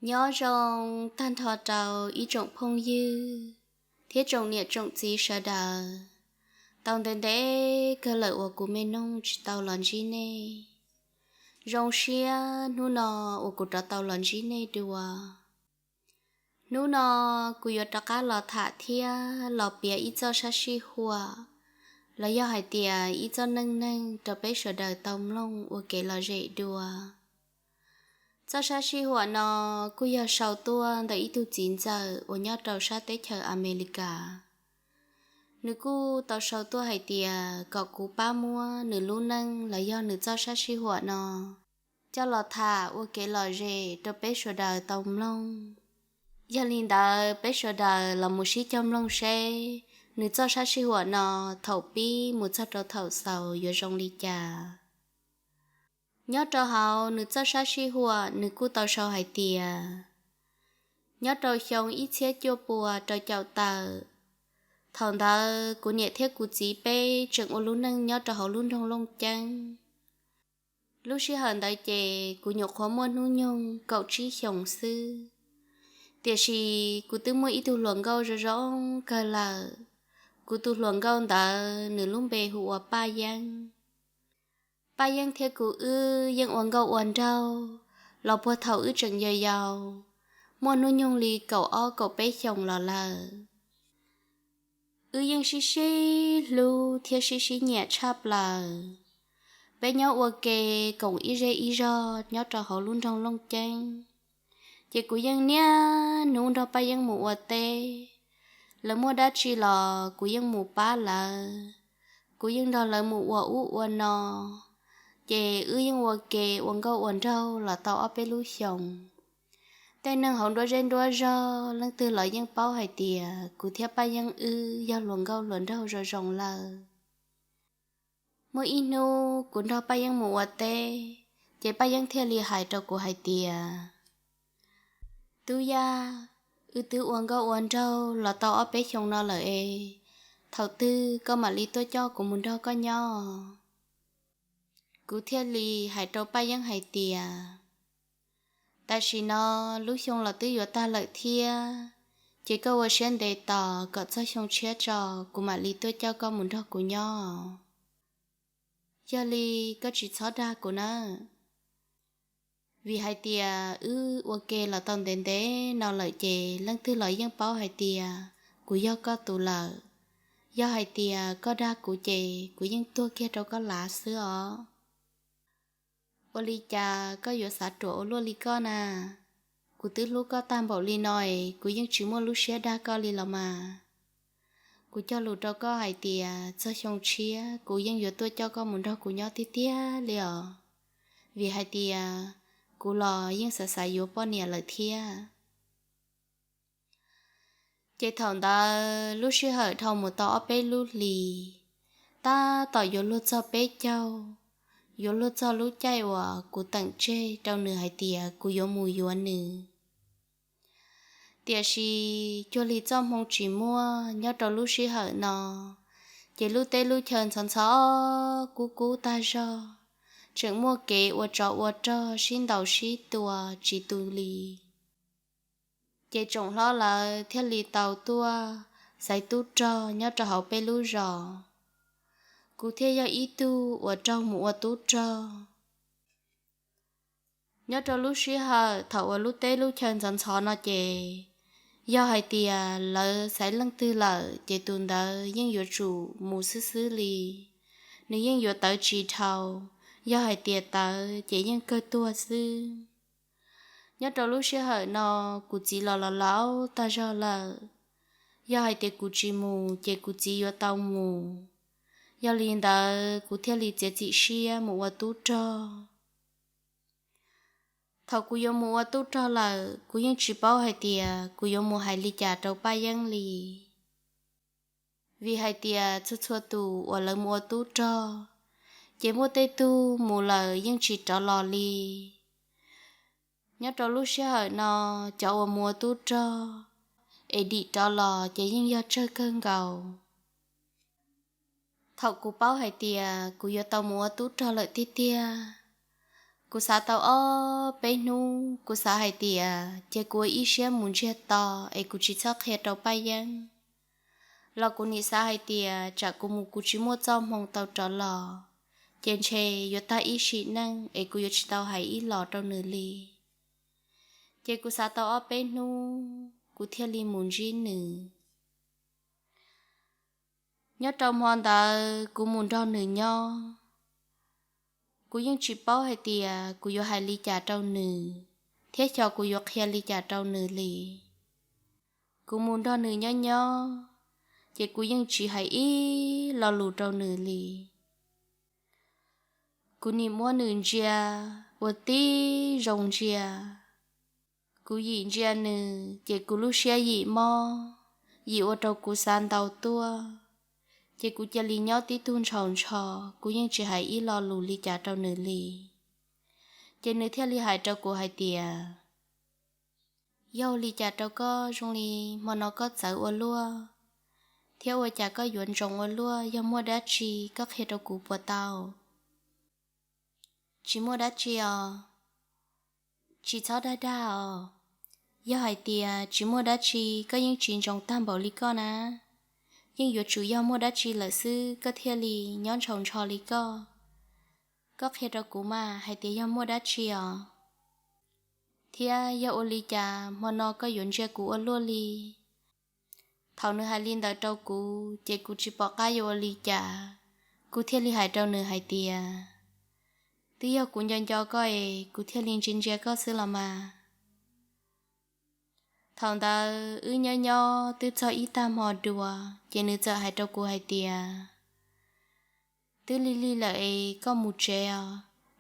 Nyob zoo tag nrho rau ib tsoom phooj ywg thiab tsoom niam tsoom txiv sawv daws. Tau ntev ntev kawg lawm uas kuv me noog tsis tau los ntsib nej. Zoo siab hnub no uas kuv rov tau los ntsib nej dua. Hnub no kuv yuav rov qab los tham thiab los piav ib txoj sab sij huam, los yog hais tias ib txoj neej neeg rau peb sawv daws tau mloog ua kev lom zem dua. Txoj sab sij huam no kuj yog sau tuaj ntawm ib tug txiv ntxawm uas nyob rau sab teb chaws Amelikas. Nws kuj tau sau tuaj hais tias kom kuv pab muab nws lub neej los yog nws txoj sab sij huam no coj los tham ua kev lom zem rau peb sawv daws tau mloog. Yog li ntawd peb sawv daws los mus sib cog mloog seb nws txoj sab sij huam no thaum pib mus txog rau thaum xaus yuav zoo li cas. Nyob rau hauv nws txoj sab sij huam nws kuj tau sau hais tias, nyob rau xyoo ib txhiab cuaj pua rau caum tawm, thaum ntawd kuv niam thiab kuv txiv peb tseem ua lub neej nyob rau hauv lub nroog Looj Ceeb. Lub sij hawm ntawd ces kuv nyuam qhuav muaj hnub nyoog kaum tsib xyoos xwb, tiam sis kuv twb muaj ib tug hluas nkauj zoo zoo kawg lawm. Kuv tus hluas nkauj ntawd nws lub npe hu ua Paj Yeeb. Paj Yeeb thiab kuv wb yeej ua nkauj ua nraug los puag thaum wb tseem yau yau, muaj hnub nyoog li kaum ob kaum peb xyoos los lawm. Wb yeej sib sib hlub thiab sib sib nyiam tshaj plaws. Peb nyob ua ke koom ib zej ib zog nyob rau hauv lub nroog Looj Ceeb, ces kuv yeej niaj hnub nrog Paj Yeeb mus ua teb. Lawv muaj dab tsi los kuv yeej mus pab lawv, kuv yeej nrog lawv mus ua ub ua no, ces wb yeej ua ke ua nkauj ua nraug los tau ob peb lub xyoos. Tej neeg hauv nruab zej nruab zog leej twg los yeej paub hais tias kuv thiab Paj Yeeb wb yog hluas nkauj hluas nraug zoo zoo lawm. Muaj ib hnub kuv nrog Paj Yeeb mus ua teb, ces Paj Yeeb thiaj li hais rau kuv hais tias, Tub Yaj, wb twb ua nkauj ua nraug los tau ob peb xyoos no lawm es, thaum twg koj mam li tuaj coj kuv mus nrog koj nyob? Kuv thiaj li hais rau Paj Yeeb hais tias, Tam sim no lub xyoo los twb yuav tag lawm thiab, ces koj ua siab ntev tos kom txog xyoo tshiab tso, kuv mam li tuaj coj koj mus nrog kuv nyob. Yog li koj tsis txhob dag kuv nawb, vim hais tias wb ua ke los tau ntev ntev no lawm ces leej twg los yeej paub hais tias kuv yog koj tus lawm. Yog hais tias koj dag kuv ces kuv yeej tuag kiag rau koj lav xwb os. Ua li cas koj yuav xav ruam ua luaj li koj na? Kuv twb hlub koj tag npaum li no es kuv yeej tsis muaj lub siab dag koj li los mas. Kuv cog lus rau koj hais tias txog xyoo tshiab kuv yeej yuav tuaj coj koj mus nrog kuv nyob tiag tiag li os, vim hais tias kuv los yeej xav xav yuav poj niam lawm thiab. Ces thaum ntawd lub sij hawm dhau mus tau ob peb lub hlis, tab tom yuav luag txog peb caug, yuav luag txog lub caij uas kuv teem tseg rau nws hais tias kuv yuav mus yuav nws. Tiam sis cuag li txoj hmoo tsis muaj nyob rau lub sij hawm no, ces lub teb lub chaw ntxhov ntxhov kub kub tag zog, tseem muaj kev ua tsov ua rog sib ntaus sib tua tsis tu li. Ces tsoom hlob lawv thiaj li tau tuaj xaiv tub rog nyob rau hauv peb lub zos. Kuv thiaj yog ib tug uas raug mus ua tub rog. Nyob rau lub sij hawm thaum uas lub teb lub chaw ntxhov ntxhov no ces, yog hais tias lawv xaiv leej twg lawm ces tus ntawd yeej yuav tsum mus xwb xwb li. Nws yeej yuav tawv tsis dhau, yog hais tias tawv ces yeej kawg tuag xwb. Nyob rau lub sij hawm no, kuv txiv los los laus tag zog lawm. Yog hais tias kuv tsis mus ces kuv txiv yuav tau mus. Yog li ntawd kuv thiaj li txiav txim siab mus ua tub rog. Thaum kuv yuav mus ua tub rog lawm, kuv yeej tsis paub hais tias kuv yuav mus hais li cas rau Paj Yeeb li. Vim hais tias txhua txhua tus uas lawv mus ua tub rog, ces muaj tej tug mus lawm yeej tsis rov los li. Nyob rau lub sij hawm no, cov uas mus ua tub rog es dim rov los ces yeej yog tsawg kawg nkaus. Thaum kuv paub hais tias kuv yuav tau mus ua tub rog lawm tiag tiag, Kuv xav tau ob peb hnub, kuv xav hais tias ces kuv ua ib siab mus ntsiag to es kuv tsis txhob qhia rau Paj Yeeb. Los kuv nim xav hais tias tsam kuv mus kuv tsis muaj txoj hmoo tau rov los, ces ntshe yuav tag ib sim neej es kuv yuav tsis tau hais ib los rau nws li. Ces kuv xav tau ob peb hnub kuv thiaj li mus ntsib nws. Nyob rau hmo ntawd kuv mus nrog nws nyob, kuv yeej tsis paub hais tias kuv yuav hais li cas rau nws, thiab xyov kuv yuav qhia li cas rau nws li. Kuv mus nrog nws nyob nyob, ces kuv yeej tsis hais ib lo lus rau nws li. Kuv nim muab nws ntsia ua tib zoo ntsia. Kuv yim ntsia nws ces kuv lub siab yim mob, yim ua rau kuv xav ntau tuaj. Ces kuv cia li nyob tib tug ntshaus ntsho, kuv yeej tsis hais ib lo lus li cas rau nws li. Ces nws thiaj li hais rau kuv hais tias, yog ua li cas rau koj zoo li hmo no koj txawv ua luaj, thiab ua cas koj yuav ntsoov ua luaj, yog muaj dab tsi koj qhia rau kuv puas tau? Tsis muaj dab tsi os. Tsis txhob dag dag os. Yog hais tias tsis muaj dab tsi koj yeej tsis ntsoov tag npaum li koj na. Yeej yuav tsum yog muaj dab tsi lawm xwb koj thiaj li nyob ntshaus ntsho li koj. Koj qhia rau kuv mas hais tias yog muaj dab tsi os. Thiab yog ua li cas hmo no koj yuav ntsia kuv ua luaj li? Thaum nws hais li ntawd rau kuv ces kuv tsis pom qab yuav ua li cas, kuv thiaj li hais rau nws hais tias, twb yog kuv nco nco koj es kuv thiaj li ntsia ntsia koj xwb los mas. Thaum ntawd wb nyob nyob twb txog ib tag hmo dua, ces nws txawm hais rau kuv hais tias, twb lig lig lawm es koj mus tsev os,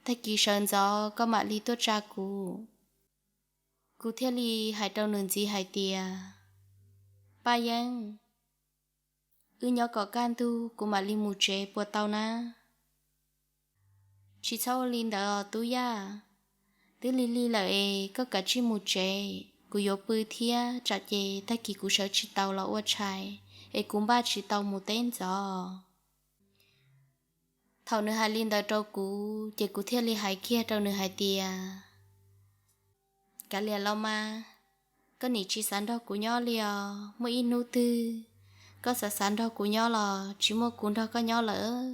tag kis sawv ntxov koj mam li tuaj tsa kuv. Kuv thiaj li hais rau nws ntxiv hais tias, Paj Yeeb, wb nyob kom kaj ntug kuv mam li mus tsev puas tau na? Tsis txhob ua li ntawd os Tub Yaj, twb lig lig lawm es koj kav tsij mus tsev, kuv yuav pw thiab tsam ces tag kis kuv sawv tsis tau los ua tshais, es kuv npaj tsis tau mus teb ntxov. Thaum nws hais li ntawd rau kuv ces kuv thiaj li hais kiag rau nws hais tias, kav liam los mas, koj nim tsis xav nrog kuv nyob li os, muaj ib hnub twg koj xav xav nrog kuv nyob los tsis muaj kuv nrog koj nyob lawm.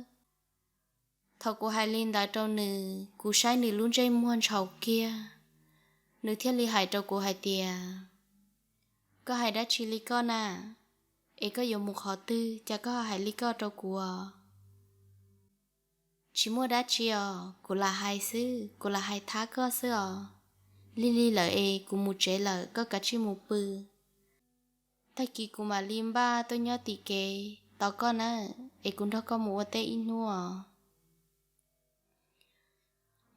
Thaum kuv hais li ntawd rau nws, kuv saib nws lub ntsej muag ntshaus kiag, nws thiaj li hais rau kuv hais tias, koj hais dab tsi li koj na? Es koj yuav mus qhov twg cas koj hais li koj rau kuv? Tsis muaj dab tsi os, kuv lam hais xwb, kuv lam hais thab koj xwb os. Lig lig lawm es kuv mus tsev lawm, koj kav tsij mus pw. Tag kis kuv mam li npaj tuaj nyob tim kev tos koj na, es kuv nrog koj mus ua teb ib hnub os.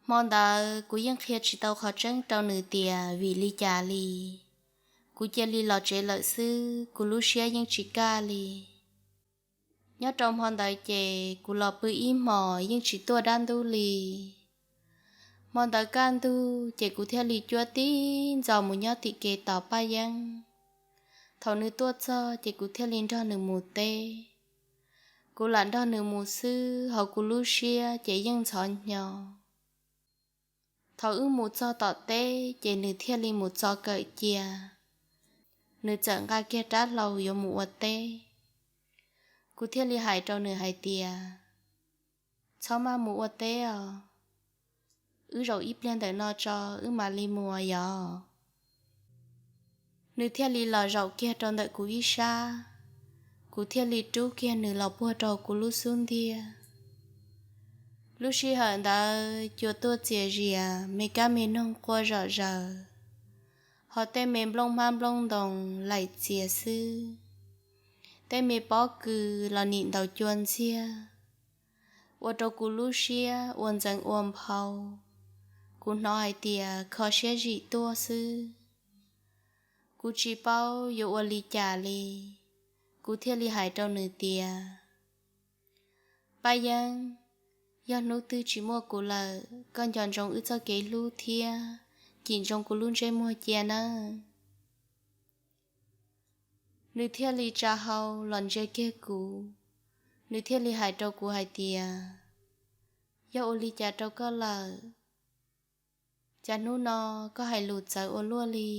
Hmo ntawd kuv yeej qhia tsis tau qhov tseeb rau nws tias vim li cas li. Kuv cia li los tsev lawm xwb, kuv lub siab yeej tsis kaj li. Nyob rau hmo ntawd ces kuv los pw ib hmos yeej tsis tuaj dab ntub li. Hmo ntawd kaj ntug ces kuv thiaj li cuab tib ntxos mus nyob tim kev tos Paj Yeeb. Thaum nws tuaj txog ces kuv thiaj li nrog nws mus teb. Kuv lam nrog nws mus xwb, hauv kuv lub siab ces yeej ntxhov hnyo. Thaum wb mus txog tom teb ces nws thiaj li mus txo kawm cia. Nws txawm nqa kiag rab hlau yuav mus ua teb. Kuv thiaj li hais rau nws hais tias, txhob maj mus ua teb os, wb zaum ib pliag ntawm no tso wb mam li mus yos. Nws thiaj li los zaum kiag rau ntawm kuv ib sab, kuv thiaj li rub kiag nws los puag rau kuv lub xub ntiag. Lub sij hawm ntawd cua tuaj txias zias, me kab me noog quaj zom zaws, ho tej me nplooj hmab nplooj ntoos laim txias xwb. Tej me pob kws los nim ntaus cua ntxiag, ua rau kuv lub siab ua ntxeev ua nphau. Kuv hnov hais tias kho siab zim tuaj xwb. Kuv tsis paub yuav ua li cas li, kuv thiaj li hais rau nws tias, Paj Yeeb, yog hnub twg tsis muaj kuv lawm, koj nco ntsoov wb txoj kev hlub thiab cim ntsoov kuv lub ntsej muag cia nawb. Nws thiaj li tsa hau los ntsia kiag kuv, nws thiaj li hais rau kuv hais tias, yog ua li cas rau koj lawm? Cas hnub no koj hais lus txawv ua luaj li?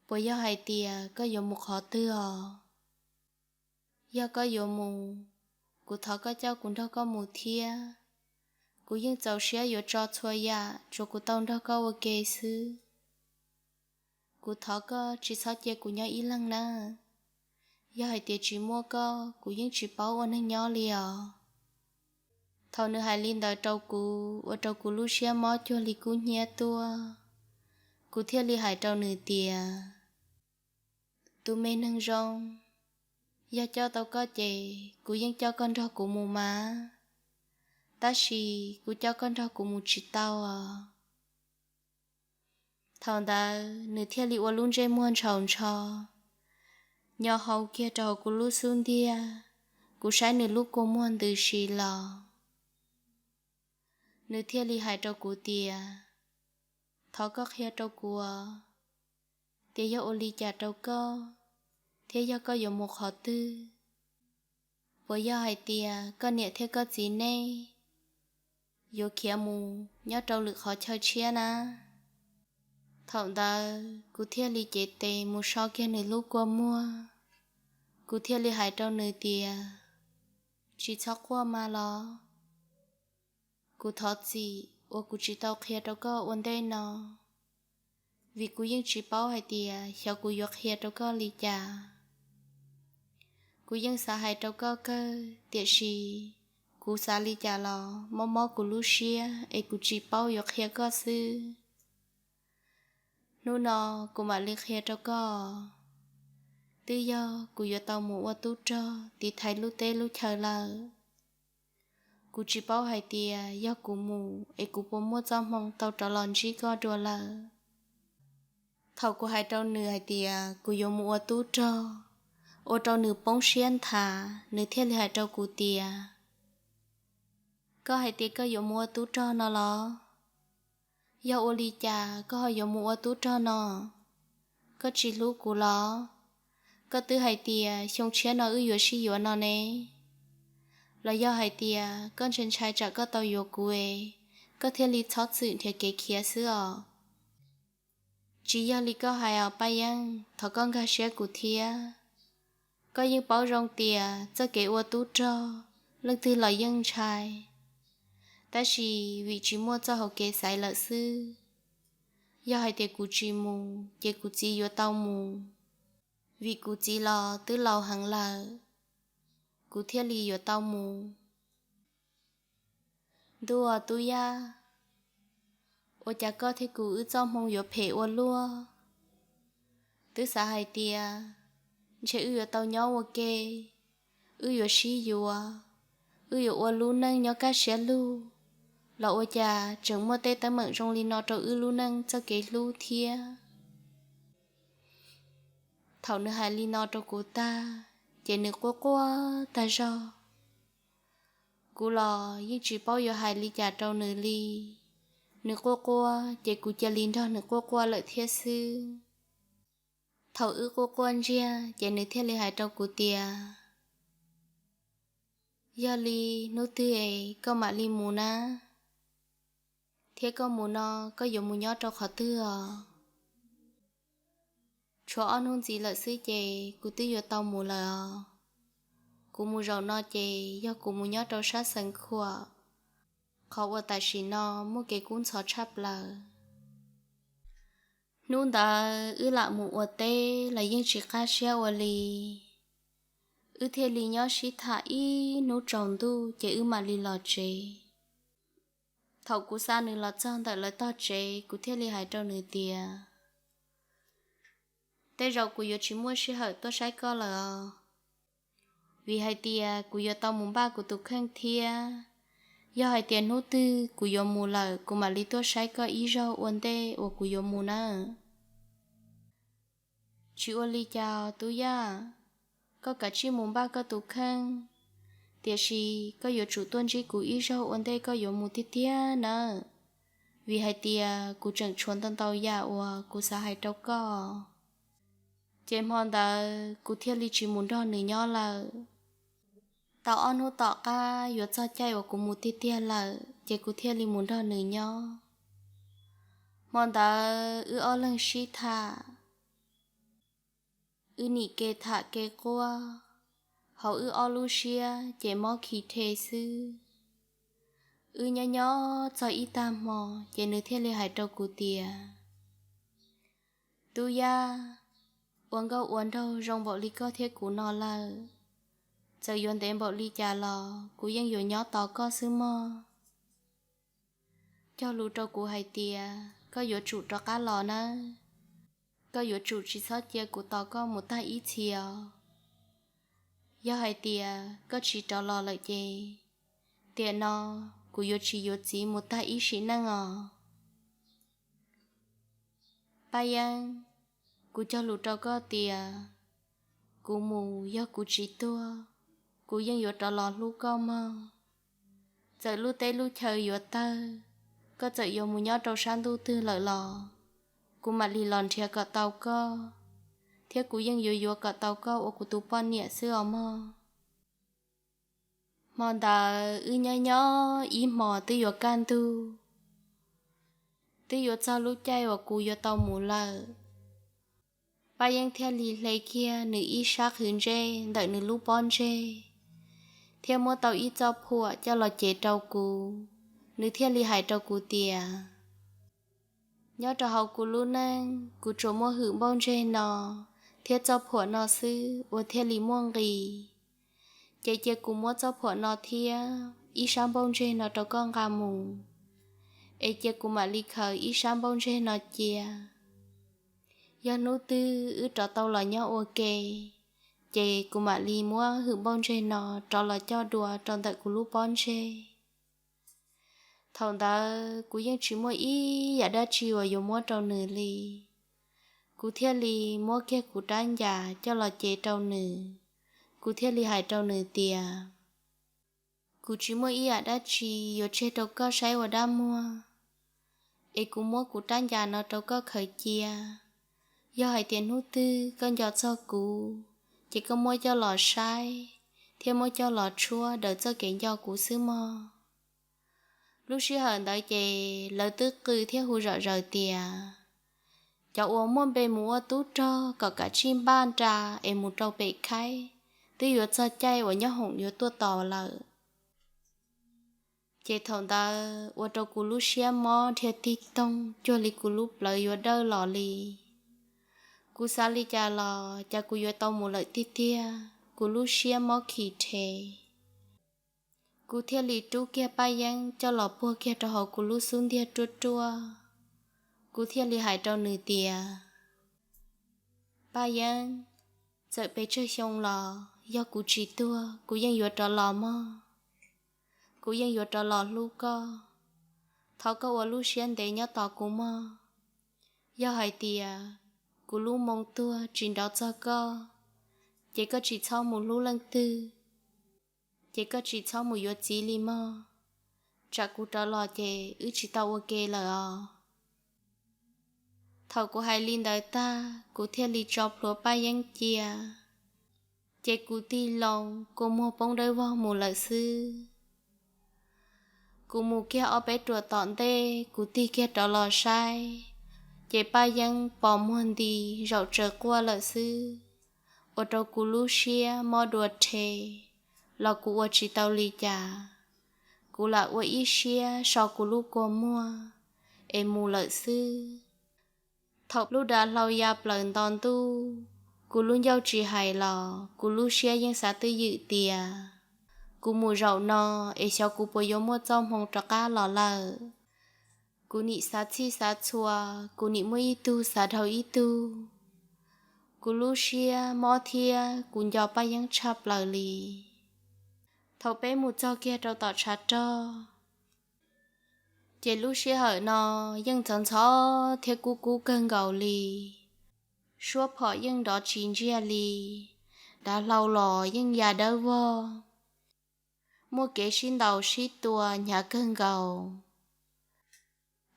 Puas yog hais tias koj yuav mus qhov twg os? Yog koj yuav mus, kuv thov koj coj kuv nrog koj mus thiab. Kuv yeej txaus siab yuav tso txhua yam tsuav kuv tau nrog koj ua ke xwb. Kuv thov koj tsis txhob cia kuv nyob ib leeg nawb. Yog hais tias tsis muaj koj, kuv yeej tsis paub ua neeg nyob li os. Thaum nws hais li ntawd rau kuv, ua rau kuv lub siab mob cuag li kub hnyiab tuaj. Kuv thiaj li hais rau nws tias, tus me neeg zoo, yog coj tau koj ces kuv yeej coj koj nrog kuv mus mas, tab sis kuv coj koj nrog kuv mus tsis tau os. Thaum ntawd nws thiaj li ua lub ntsej muag ntshaus ntsho, nyo hau kiag rau hauv kuv lub xub ntiag. Kuv saib nws lub kua muag ntws si los, nws thiaj li hais rau kuv tias, thov koj qhia rau kuv tias yog ua li cas rau koj, thiab yog koj yuav mus qhov twg? Puas yog hais tias koj niam thiab koj txiv nej yuav khiav mus nyob rau lwm qhov chaw tshiab na? Thaum ntawd kuv thiaj li cev tes mus so kiag nws lub kua muag. Kuv thiaj li hais rau nws tias, tsis txhob quaj mas los. Kuv thov txim uas kuv tsis tau qhia rau koj ua ntej no, vim kuv yeej tsis paub hais tias xyov kuv yuav qhia rau koj li cas. Kuv yeej xav hais rau koj kawg, tiam sis kuv xav li cas los mob mob kuv lub siab es kuv tsis paub yuav qhia koj xwb. Hnub no kuv mam li qhia rau koj, twb yog kuv yuav tau mus ua tub rog tiv thaiv lub teb lub chaw lawm. Kuv tsis paub hais tias yog kuv mus es kuv puas muaj txoj hmoo tau rov los ntsib koj dua lawm. Thaum kuv hais rau nws hais tias kuv yuav mus ua tub rog, ua rau nws poob siab nthav, nws thiaj li hais rau kuv tias, koj hais tias koj yuav mus ua tub rog no los? Yog ua li cas koj ho yuav mus ua tub rog no? Koj tsis hlub kuv los? Koj twb hais tias xyoo tshiab no wb yuav sib yuav no ne. Los yog hais tias koj ntshai ntshai tsam koj tau yuav kuv es koj thiaj li txhob txwm nrhiav kev khiav xwb os. Tsis yog li koj hais os Paj Yeeb, thov koj nkag siab kuv thiab. Koj yeej paub zoo tias txoj kev ua tub rog leej twg los yeej ntshai, tab sis vim tsis muaj txoj hauv kev xaiv lawm xwb. Yog hais tias kuv tsis mus ces kuv txiv yuav tau mus, vim kuv txiv los twb laus heev lawm, kuv thiaj li yuav tau mus. Ntuj aw Tub Yaj, ua cas koj thiab kuv wb txoj hmoo yuav phem ua luaj? Twb xav hais tias ntshe wb yuav tau nyob ua ke, wb yuav sib yuav, wb yuav ua lub neej nyob kaj siab lug, los ua cas tseem muaj tej teeb meem zoo li no rau wb lub neej txoj kev hlub thiab. Thaum nws hais li no rau kuv tag, ces nws quaj quaj tag zog. Kuv los yeej tsis paub yuav hais li cas rau nws li. Nws quaj quaj ces kuv cia li nrog nws quaj quaj lawm thiab xwb. Thaum wb quaj quaj ntsiag ces nws thiaj li hais rau kuv tias, yog li hnub twg es koj mam li mus na, thiab koj mus no koj yuav mus nyob rau qhov twg os? Tshuav ob hnub ntxiv lawm xwb ces kuv twb yuav tau mus lawm os. Kuv mus zaum no ces yog kuv mus nyob rau sab Xeev Khuam, qhov uas tam sim no muaj kev kub ntxhov tshaj plaws. Hnub ntawd wb lam mus ua teb los yeej tsis qab siab ua li, wb thiaj li nyob sib tham ib hnub tsaus ntuj ces wb mam li los tsev. Thaum kuv xa nws los txog ntawm lawv tog tsev, kuv thiaj li hais rau nws tias, tej zaum kuv yuav tsis muaj sij hawm tuaj saib koj lawm os, vim hais tias kuv yuav tau mus npaj kuv tus kheej thiab. Yog hais tias hnub twg kuv yuav mus lawm kuv mam li tuaj saib koj ib zaug ua ntej uas kuv yuav mus nawb. Tsis ua li cas Tub Yaj, koj kav tsij mus npaj koj tus kheej, tiam sis koj yuav tsum tuaj ntsib kuv ib zaug ua ntej koj yuav mus tiag tiag nawb, vim hais tias kuv tseem tshuav ntau ntau yam uas kuv xav hais rau koj. Ces hmo ntawd kuv thiaj li tsis mus nrog nws nyob lawm. Tau ob hnub tom qab yuav txog caij uas kuv mus tiag tiag lawm ces kuv thiaj li mus nrog nws nyob. Hmo ntawd wb ob leeg sib tham, wb nim kev tham kev quaj, hauv wb ob lub siab ces mob khi rhe xwb. Wb nyob nyob txog ib tag hmo ces nws thiaj li hais rau kuv tias, Tub Yaj, ua nkauj ua nraug zoo npaum li koj thiab kuv no lawm, txawm yuav ntev npaum li cas los kuv yeej yuav nyob tos koj xwb mog. Cog lus rau kuv hais tias koj yuav tsum rov qab los nawb, koj yuav tsum tsis txhob cia kuv tos koj mus tag ib txhis os. Yog hais tias koj tsis rov los lawm ces, tiam no kuv yuav tsis yuav txiv mus tag ib sim neej os. Paj Yeeb, kuv cog lus rau koj tias, kuv mus yog kuv tsis tuag, kuv yeej yuav rov los hlub koj mog. Txawm lub teb lub chaw yuav tawg, koj txawm yuav mus nyob rau sab ntuj twg lawm los, kuv mam li los nrhiav kom tau koj, thiab kuv yeej yuav yuav kom tau koj ua kuv tus poj niam xwb os mog. Hmo ntawd wb nyob nyob ib hmos twb yuav kaj ntug, twb yuav txog lub caij uas kuv yuav tau mus lawm. Paj Yeeb thiaj li hle kiag nws ib sab qhwv ntsej ntawm nws lub pob ntseg, thiab muab tau ib txoj phuam coj los cev rau kuv. Nws thiaj li hais rau kuv tias, nyob rau hauv kuv lub neej kuv tsuas muaj hwm npauj ntseg no thiab txoj phuam no xwb uas thiaj li muaj nqis. Ces cia kuv muab txoj phuam no thiab ib sab npauj ntseg no rau koj nqa mus, es cia kuv mam li khaws ib sab npauj ntseg no cia. Yog hnub twg wb rov tau los nyob ua ke, ces kuv mam li muab hwm npauj ntseg no rov los coj dua rau ntawm kuv lub pob ntseg. Thaum ntawd kuv yeej tsis muaj ib yam dab tsi uas yuav muab rau nws li. Kuv thiaj li muab kiag kuv rab ncas coj los cev rau nws. Kuv thiaj li hais rau nws tias, kuv tsis muaj ib yam dab tsi yuav tseg rau koj saib ua dab muag, es kuv muab kuv rab ncas no rau koj khaws cia. Yog hais tias hnub twg koj nco txog kuv, ces koj muab coj los saib thiab muab coj los tshuab daws txoj kev nco kuv xwb mog. Lub sij hawm ntawd ces lawv twb qw thiab hu zom zaws tias, cov uas muaj npe mus ua tub rog kom kav tsij npaj nra es mus rau pem khaib, twb yuav txog caij uas nyob hoom yuav tuaj tos lawm. Ces thaum ntawd ua rau kuv lub siab mob dhia tig toog cuag li kuv lub plawv yuav dawj los li. Kuv xav li cas los cas kuv yuav tau mus lawm tiag tiag, kuv lub siab mob khi rhe. Kuv thiaj li rub kiag Paj Yeeb coj los puag kiag rau hauv kuv lub xub ntiag ruaj ruaj. Kuv thiaj li hais rau nws tias, Paj Yeeb, txawm pes tsawg xyoo los yog kuv tsis tuag kuv yeej yuav rov los mog. Kuv yeej yuav rov los hlub koj. Thov koj ua lub siab ntev nyob tos kuv mog. Yog hais tias kuv lub moo tuag tsis nrov txog koj, ces koj tsis txhob mus hlub leej twg, ces koj tsis txhob mus yuav txiv li mog. Tsam kuv rov los ces wb tsis tau ua ke lawm os. Thaum kuv hais li ntawd tag, kuv thiaj li tso plhuav Paj Yeeb cia, ces kuv tig loo kua muag poob dawb vog mus lawm xwb. Kuv mus kiag ob peb ruam tom ntej, kuv tig kiag rov los saib, ces Paj Yeeb pos muag nti zaum tsaws quaj lawm xwb, ua rau kuv lub siab mob dua rhe, los kuv ua tsis tau li cas. Kuv lam ua ib siab so kuv lub kua muag es mus lawm xwb. Thaum lub dav hlau ya plaws nto ntuj, kuv lub ncauj tsis hais los kuv lub siab yeej xav twj ywm tias, kuv mus zaum no es xyov kuv puas yuav muaj txoj hmoo rov qab los lawm. Kuv nim xav txhij xav txhua, kuv nim muaj ib tug xav dhau ib tug. Kuv lub siab mob thiab kuv nco Paj Yeeb tshaj plaws li. Thaum peb mus txog kiag rau tom tshav rog, ces lub sij hawm no yeej ntxhov ntxhov thiab kub kub kawg nkaus li. Suab phom yeej nrov tsis ntsiag li, dav hlau los yeej ya dawb vog, muaj kev sib ntaus sib tua hnyav kawg nkaus.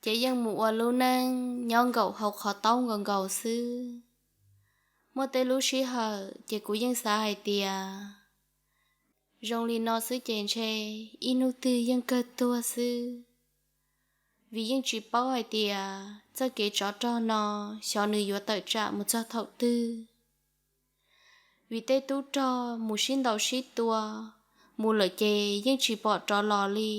Ces yeej mus ua lub neej nyob nkaum hauv qhov taub nkaus nkaus xwb. Muaj tej lub sij hawm ces kuv yeej xav hais tias, zoo li no xwb ces ntshe ib hnub twg yeej kawg tuag xwb, vim yeej tsis paub hais tias txoj kev tsov rog no xyov nws yuav tawm tsam mus txog thaum twg. Vim tej tub rog mus sib ntaus sib tua mus lawm ces yeej tsis pom rov los li.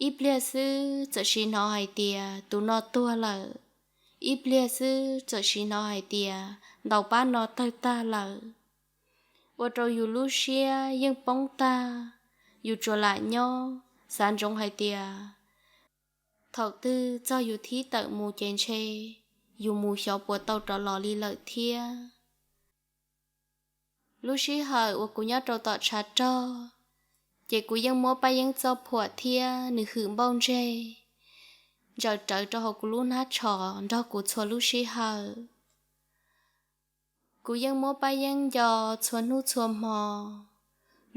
Ib pliag xwb txawm sim hnov hais tias tus no tuag lawm, ib pliag xwb txawm sim hnov hais tias ntaus pab no tawg tag lawm. Ua rau yus lub siab yeej poob tag, yus tsuas lam nyob xav ntsoov hais tias thaum twg txog yus thib tawm mus ces ntshe yus mus xyov puas tau rov los li lawm thiab. Lub sij hawm uas kuv nyob rau tom tshav rog, ces kuv yeej muab Paj Yeeb txoj phuam thiab nws hwm npauj ntseg ntsaws rawv rau hauv kuv lub hnab tsho nrog kuv txhua lub sij hawm. Kuv yeej muab Paj Yeeb nco txhua hnub txhua hmo.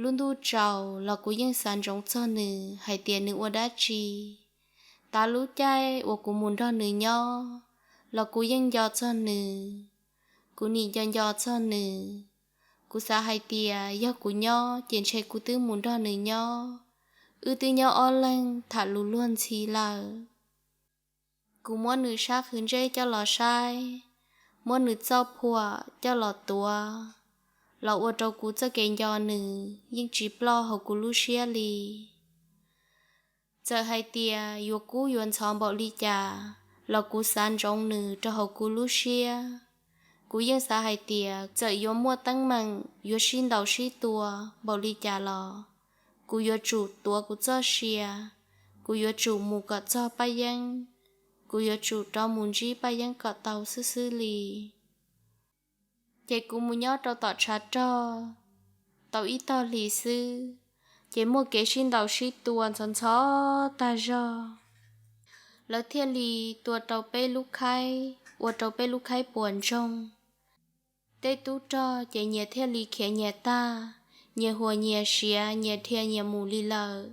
Lub ntuj tsaus los kuv yeej xav ntsoov txog nws hais tias nws ua dab tsi. Tav lub caij uas kuv mus nrog nws nyob los kuv yeej nco txog nws. Kuv nim nco nco txog nws. Kuv xav hais tias yog kuv nyob ces ntshe kuv twb mus nrog nws nyob, wb twb nyob ob leeg tham lus luag ntxhi lawm. Kuv muab nws sab qhwv ntsej coj los saib, muab nws txoj phuam coj los tuav, los ua rau kuv txoj kev nco nws yeej tsis ploj hauv kuv lub siab li. Txawm hais tias yuav kub yuav ntxhov npaum li cas los kuv xav ntsoov nws rau hauv kuv lub siab. Kuv yeej xav hais tias txawm yuav muaj teeb meem yuav sib ntaus sib tua npaum li cas los kuv yuav tsum tuav kuv txoj sia, kuv yuav tsum mus kom txog Paj Yeeb, kuv yuav tsum rov mus ntsib Paj Yeeb kom tau xwb xwb li. Ces kuv mus nyob rau tom tshav rog tau ib tog hlis xwb, ces muaj kev sib ntaus sib tua ntxhov ntxhov tag zog. Lawv thiaj li tua rau peb lub khaib, ua rau peb lub khaib puas ntsoog. Tej tub rog ces nyias thiaj li khiav nyias tag, nyias huas nyias siav, nyias dhia nyias mus li lawm.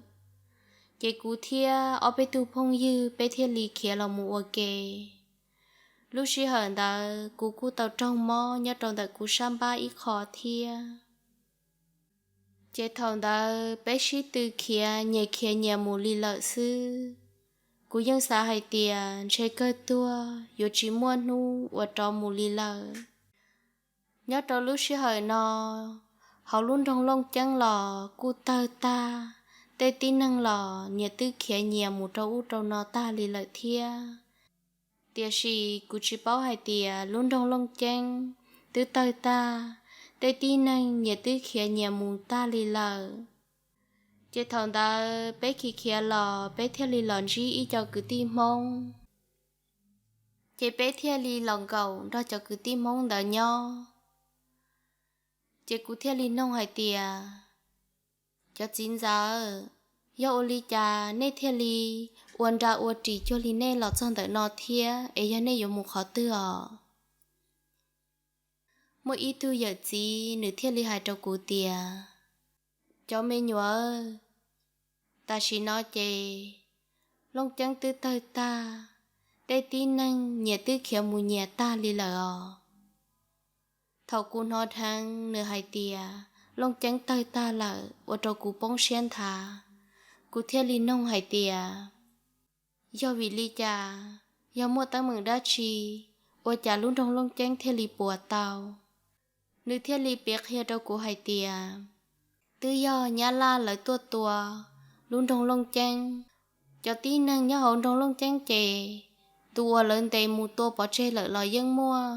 Ces kuv thiab ob peb tug phooj ywg peb thiaj li khiav los mus ua ke. Lub sij hawm ntawd kuv kuj tau raug mob nyob rau ntawm kuv sab npab ib qho thiab. Ces thaum ntawd peb sib tw khiav nyias khiav nyias mus li lawm xwb. Kuv yeej xav hais tias ntshe kawg tuag yuav tsis muaj hnub uas rov mus li lawm. Nyob rau lub sij hawm no, hauv lub nroog Looj Ceeb los kuj tawg tag, tej tib neeg los nyias twb khiav nyias mus rau ub rau no tag li lawm thiab. Tiam sis kuv tsis paub hais tias lub nroog Looj Ceeb twb tawg tag, tej tib neeg nyias twb khiav nyias mus tag li lawm. Ces thaum ntawd peb khiav khiav los peb thiaj li los ntsib ib co kwv tij Hmoob. Ces peb thiaj li los nkaum nrog cov kwv tij Hmoob ntawd nyob. Ces kuv thiaj li noog hais tias, cov txiv ntxawm, yog ua li cas nej thiaj li ua nra ua ris cuag li nej los txog ntawm no thiab es yog nej yuav mus qhov twg os? Muaj ib tug yawm txiv nws thiaj li hais rau kuv tias, cov me nyuam, tam sim no ces Looj Ceeb twb tawg tag, tej tib neeg nyias twb khiav mus nyias tag li lawm os. Thaum kuv hnov dheev nws hais tias Looj Ceeb tawg tag lawm ua rau kuv poob siab nthav. Kuv thiaj li noog hais tias, yog vim li cas, yog muaj teeb meem dab tsi, ua cas lub nroog Looj Ceeb thiaj li puas tau? Nws thiaj li piav qhia rau kuv hais tias, twb yog Nyab Laj lawv tuaj tua lub nroog Looj Ceeb. Cov tib neeg nyob hauv nroog Looj Ceeb ces tus uas lawv ntes mus tua pov tseg lawm los yeej muaj,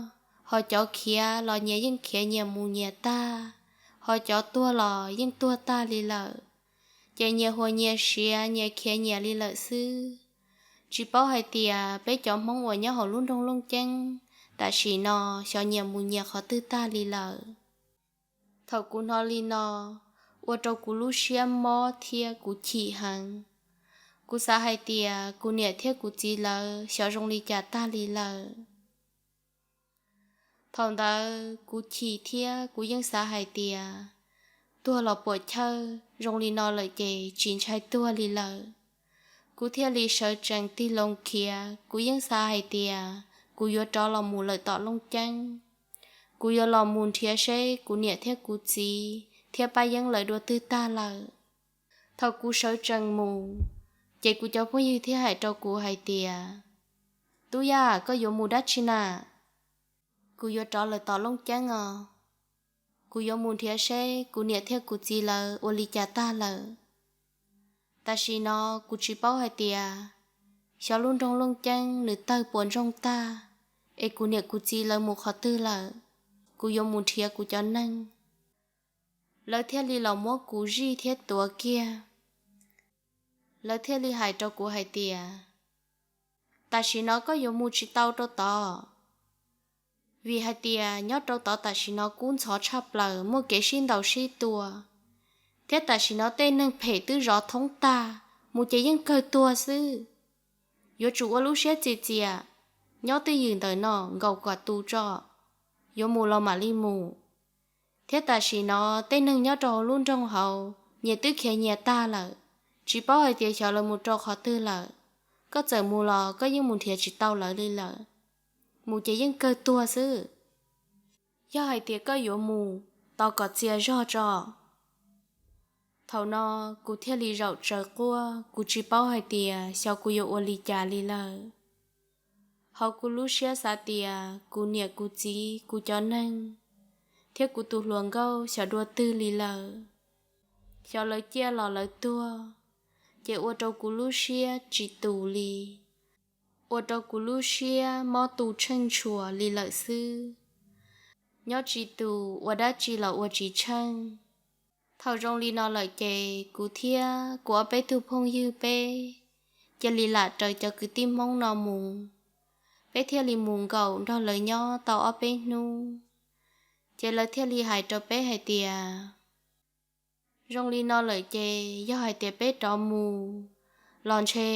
ho cov khiav los nyias yeej khiav nyias mus nyias tag, ho cov tuag los yeej tuag tag li lawm. Ces nyias huas nyias siav nyias khiav nyias li lawm xwb. Tsis paub hais tias peb cov Hmoob uas nyob hauv lub nroog Looj Ceeb tam sim no xyov nyias mus nyias qhov twg tag li lawm. Thaum kuv hnov li no, ua rau kuv lub siab mob thiab kuv chim heev. Kuv xav hais tias kuv niam thiab kuv txiv lawv xyov zoo li cas tag li lawm. Thaum ntawd kuv chim thiab kuv yeej xav hais tias, tuag los puam chawj, zoo li no lawm ces tsis ntshai tuag li lawm. Kuv thiaj li sawv tsees tig loo khiav, kuv yeej xav hais tias kuv yuav rov los mus lawm tom Looj Ceeb. Kuv yuav los mus nrhiav seb kuv niam thiab kuv txiv thiab Paj Yeeb lawv dua twg tag lawm. Thaum kuv sawv tsees mus, ces kuv cov phooj ywg thiaj hais rau kuv hais tias, Tub Yaj, koj yuav mus dab tsi na? Kuv yuav rov lawm tom Looj Ceeb os. Kuv yuav mus nrhiav seb kuv niam thiab kuv txiv lawv ua li cas tag lawm. Tam sim no kuv tsis paub hais tias xyov lub nroog Looj Ceeb nws tawg puas ntsoog tag, es kuv niam kuv txiv lawv mus qhov twg lawm. Kuv yuav mus nrhiav kuv cov neeg. Lawv thiaj li los muab kuv zij thiab tuav kiag. Lawv thiaj li hais rau kuv hais tias, tam sim no koj yuav mus tsis tau rau tod, vim hais tias nyob rau tod tam sim no kub ntxhov tshaj plaws, muaj kev sib ntaus sib tua, thiab tam sim no tej neeg phem twb zov thoob tag, mus ces yeej kawg tuag xwb. Yuav tsum ua lub siab txias txias, nyob twj ywm ntawm no nkaum kom tu tso, yuav mus los mam li mus. Thiab tam sim no tej neeg nyob rau hauv lub nroog hauv nyias twb khiav nyias tag lawm, tsis paub hais tias xyov lawv mus rau qhov twg lawm. Koj txawm mus los koj yeej mus nrhiav tsis tau lawv li lawm, mus ces yeej kawg tuag xwb. Yog hais tias koj yuav mus, tos kom txias zog tso. Thaum no kuv thiaj li zaum tsawv quaj, kuv tsis paub hais tias xyov kuv yuav ua li cas li lawm. Hauv kuv lub siab xav tias kuv niam kuv txiv kuv cov neeg thiab kuv tus hluas nkauj xyov dua twg li lawm. Xyov lawv ciaj los lawv tuag, ces ua rau kuv lub siab tsis tus li, ua rau kuv lub siab mob tu tsheej tshua li lawm xwb. Nyob tsis tus, ua dab tsi los ua tsis tsheej. Thaum zoo li no lawm ces kuv thiab kuv ob peb tug phooj ywg peb cia li lam raws cov kwv tij Hmoob no mus. Peb thiaj li mus nkaum nrog lawv nyob tau ob peb hnub, ces lawv thiaj li hais rau peb hais tias, zoo li no lawm ces yog hais tias peb rov mus los ntshe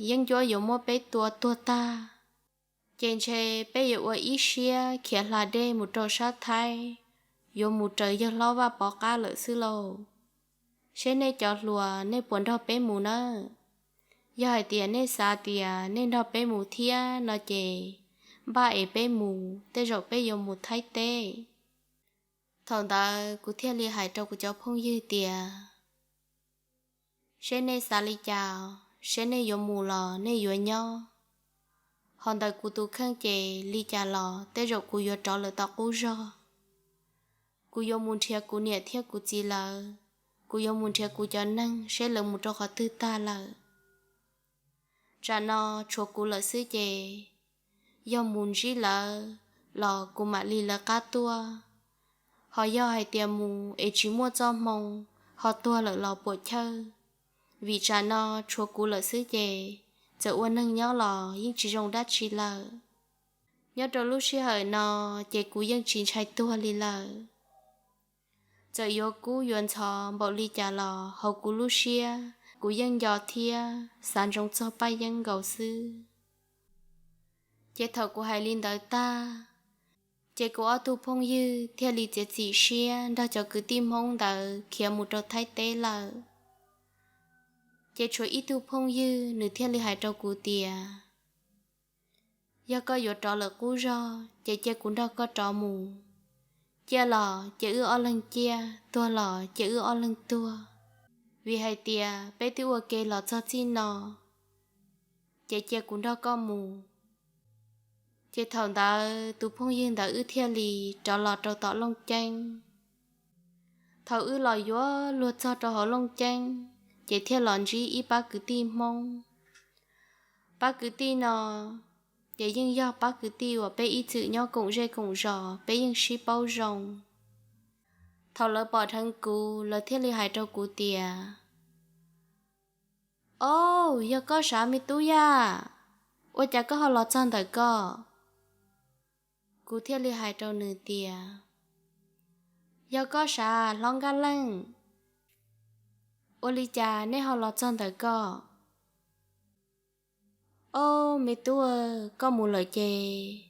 yeeb ncuab yuav muab peb tua tuag tag. Ces ntshe peb yuav ua ib siab khiav hla dej mus rau sab Thaib, yuav mus raws yawg hlob Vaj Pov qab lawm xwb lauj. Seb nej cov hluas nej puas nrog peb mus nawb? Yog hais tias nej xav tias nej nrog peb mus thiab no ces npaj es peb mus, tej zaum peb yuav mus Thaib teb. Thaum ntawd kuv thiaj li hais rau kuv cov phooj ywg tias, seb nej xav li cas, seb nej yuav mus los nej yuav nyob. Ho ntawm kuv tus kheej ces li cas los tej zaum kuv yuav rov lawm tom qub zog. Kuv yuav mus nrhiav kuv niam thiab kuv txiv lawv, kuv yuav mus nrhiav kuv cov neeg seb lawv mus rau qhov twg tag lawm. Tsam no tshuav kuv lawm xwb ces yog mus ntsib lawv los kuv mam li lawv qab tuaj. Ho yog hais tias mus es tsis muaj txoj hmoo, ho tuag lawm los puam chawj. Vim tsam no tshuav kuv lawm xwb ces txawm ua neeg nyob los yeej tsis zoo dab tsi lawm. Nyob rau lub sij hawm no ces kuv yeej tsis ntshai tuag li lawm. Txawm yuav kub yuav ntxhov npaum li cas los hauv kuv lub siab kuv yeej nco thiab xav ntsoov txog Paj Yeeb nkaus xwb. Ces thaum kuv hais li ntawd tag, ces kuv ob tug phooj ywg thiaj li txiav txim siab nrog cov kwv tij Hmoob ntawd khiav mus rau Thaib teb lawm. Ces tshuav ib tug phooj ywg nws thiaj li hais rau kuv tias, yog koj yuav rov lawm qub zog ces cia kuv nrog koj rov mus. Ciaj los cia wb ob leeg ciaj, tuag los cia wb ob leeg tuag. Vim hais tias peb twb ua ke los txog txij no, ces cia kuv nrog koj mus. Ces thaum ntawd tus phooj ywg ntawd wb thiaj li rov los rau tom Looj Ceeb. Thaum wb los yuav luag txog rau hauv Looj Ceeb, ces thiaj los ntsib ib pab kwv tij Hmoob. Pab kwv tij no ces yeej yog pab kwv tij uas peb ib txwm nyob koom zej koom zos, peb yeej sib paub zoo. Thaum lawv pom dheev kuv, lawv thiaj li hais rau kuv tias, o, yog koj sav me tub Yaj, ua cas koj ho los txog ntawm ko? Kuv thiaj li hais rau nws tias, yog koj sav hlob Nkaj Leej, ua li cas nej ho los txog ntawm ko? O, me tub, koj mus lawm ces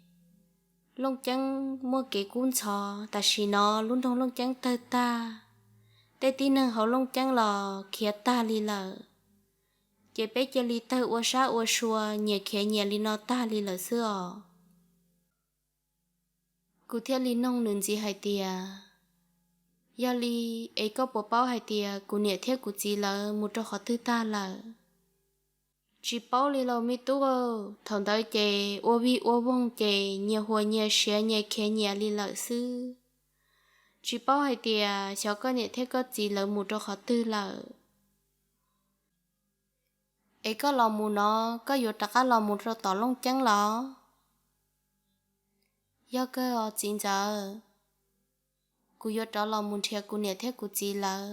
Looj Ceeb muaj kev kub ntxhov, tam sim no lub nroog Looj Ceeb tawg tag, tej tib neeg hauv Looj Ceeb los khiav tag li lawm. Ces peb cia li tawg ua sab ua sua, nyias khiav nyias li no tag li lawm xwb os. Kuv thiaj li noog nws ntxiv hais tias, yog li es koj puas paub hais tias kuv niam thiab kuv txiv lawv mus rau qhov twg tag lawm? Tsis paub li lauj me tub. Thaum ntawd ces ua vij ua voog ces nyias huas nyias siav nyias khiav nyias li lawm xwb. Tsis paub hais tias xyov koj niam thiab koj txiv lawv mus rau qhov twg lawm. Es koj los mus no, koj yuav rov qab los mus rau tom Looj Ceeb los? Yog kawg os txiv ntxawm, kuv yuav rov los mus nrhiav kuv niam thiab kuv txiv lawv,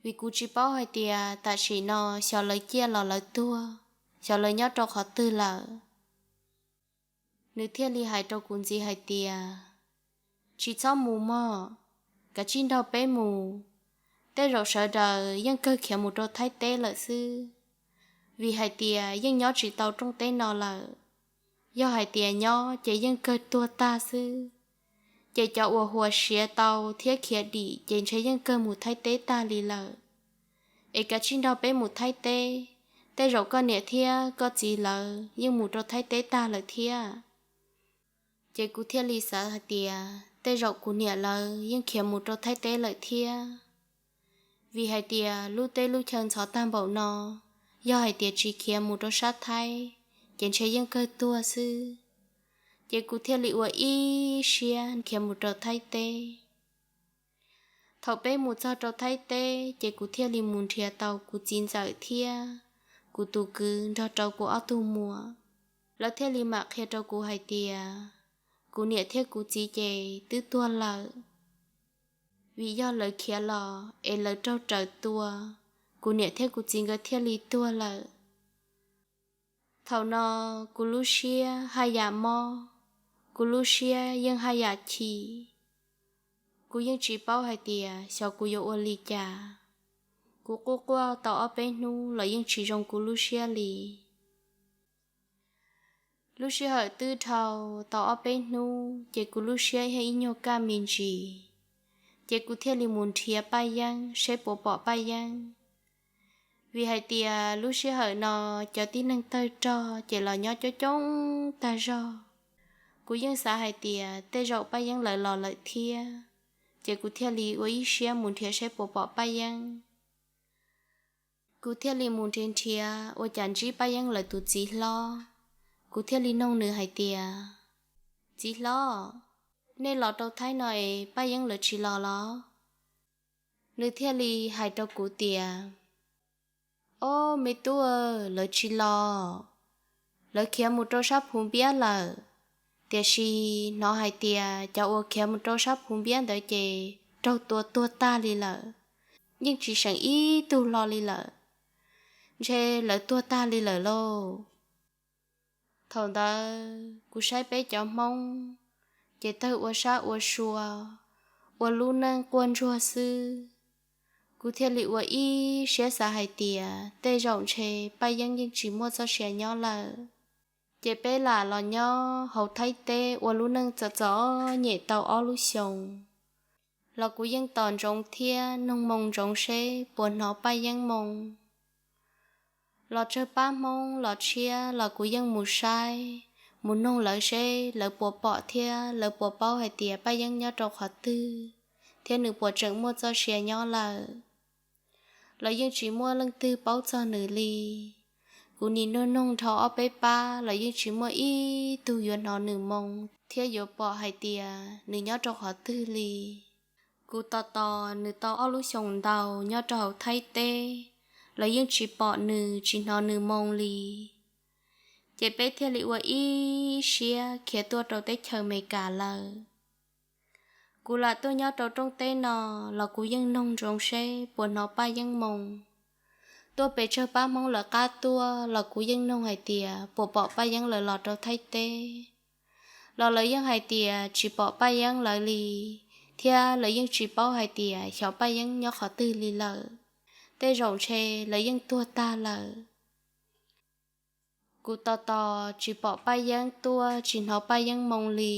vim kuv tsis paub hais tias tam sim no xyov lawv ciaj los lawv tuag, xyov lawv nyob rau qhov twg lawm. Nws thiaj li hais rau kuv ntxiv hais tias, tsis txhob mus mog, kav tsij nrog peb mus. Tej zaum sawv daws yeej kawg khiav mus rau Thaib teb lawm xwb, vim hais tias yeej nyob tsis tau rooj teb no lawm. Yog hais tias nyob ces yeej kawg tuag tag xwb. Ces cov uas huas siav tau thiab khiav dim ces ntshe yeej kawg mus Thaib teb tag li lawm. Es kav tsij nrog peb mus Thaib teb, tej zaum koj niam thiab koj txiv lawv yeej mus rau Thaib teb tag lawm thiab. Ces kuv thiaj li xav hais tias tej zaum kuv niam lawv yeej khiav mus rau Thaib teb lawm thiab. Vim hais tias lub teb lub chaw ntxhov tag npaum no, yog hais tias tsis khiav mus rau sab Thaib, ces ntshe yeej kawg tuag xwb. Ces kuv thiaj li ua ib siab khiav mus rau Thaib teb. Thaum peb mus txog rau Thaib teb ces kuv thiaj li mus nrhiav tau kuv txiv ntxawm thiab kuv tus kwv nrog rau kuv ob tug muam. Lawv thiaj li mam qhia rau kuv hais tias kuv niam thiab kuv txiv ces twb tuag lawm, vim yog lawv khiav los es lawv raug raws tua, kuv niam thiab kuv txiv nkawd thiaj li tuag lawm. Thaum no kuv lub siab haj yam mob, kuv lub siab yeej haj yam chim. Kuv yeej tsis paub hais tias xyov kuv yuav ua li cas. Kuv quaj quaj tau ob peb hnub los yeej tsis zoo kuv lub siab li. Lub sij hawm twb dhau tau ob peb hnub ces kuv lub siab yog ib nyuag kaj me ntsis, ces kuv thiaj li mus nrhiav Paj Yeeb seb puas pom Paj Yeeb. Vim hais tias lub sij hawm no cov tib neeg tawg rog ces los nyob coob coob tag zog. Kuv yeej xav hais tias tej zaum Paj Yeeb lawv los lawm thiab, ces kuv thiaj li ua ib siab mus nrhiav seb puas pom Paj Yeeb. Kuv thiaj li mus nrhiav nrhiav ua cas ntsib Paj Yeeb lawv tus txiv hlob. Kuv thiaj li noog nws hais tias, txiv hlob, nej los rau Thaib no es Paj Yeeb lawv tsis los los? Nws thiaj li hais rau kuv tias, ob me tub, lawv tsis los, lawv khiav mus rau sab Phuv Npiab lawm. Tiam sis hnov hais tias cov uas khiav mus rau sab Phuv Npiab ntawd ces raug tua tuag tag li lawm, yeej tsis seem ib tug hlo li lawm. Ntshe lawv tuag tag li lawm lauj. Thaum ntawd kuv saib peb cov Hmoob ces tawg ua sab ua sua, ua lub neej quaj ntsuag xwb. Kuv thiaj li ua ib siab xav hais tias tej zaum ntshe Paj Yeeb yeej tsis muaj txoj sia nyob lawm. Ces peb lam los nyob hauv Thaib teb ua lub neej txom txom nyem tau ob lub xyoos, los kuv yeej tos ntsoov thiab noog moo ntsoov seb puas hnov Paj Yeeb moo. Los tsawg pab Hmoob los tshiab los kuv yeej mus saib, mus noog lawv seb lawv puas pom thiab lawv puas paub hais tias Paj Yeeb nyob rau qhov twg, thiab nws puas tseem muaj txoj sia nyob lawm. Lawv yeej tsis muaj leej twg paub txog nws li. Kuv nim noog noog dhau ob peb pab los yeej tsis muaj ib tug yuav hnov nws moo thiab yuav pom hais tias nws nyob rau qhov twg li. Kuv tos tos nws tau ob lub xyoos ntau nyob rau hauv Thaib teb los yeej tsis pom nws tsis hnov nws moo li. Ces peb thiaj li ua ib siab khiav tuaj rau teb chaws Amelikas lawm. Kuv lam tuaj nyob rau rooj teb no los kuv yeej noog ntsoov seb puas hnov Paj Yeeb moo. Tuaj pes tsawg pab Hmoob lawv qab tuaj los kuv yeej noog hais tias puas pom Paj Yeeb lawv los rau Thaib teb, los lawv yeej hais tias tsis pom Paj Yeeb lawv li, thiab lawv yeej tsis paub hais tias xyov Paj Yeeb nyob qhov twg li lawm. Tej zaum ntshe lawv yeej tuag tag lawm. Kuv tos tos tsis pom Paj Yeeb tuaj tsis hnov Paj Yeeb moo li.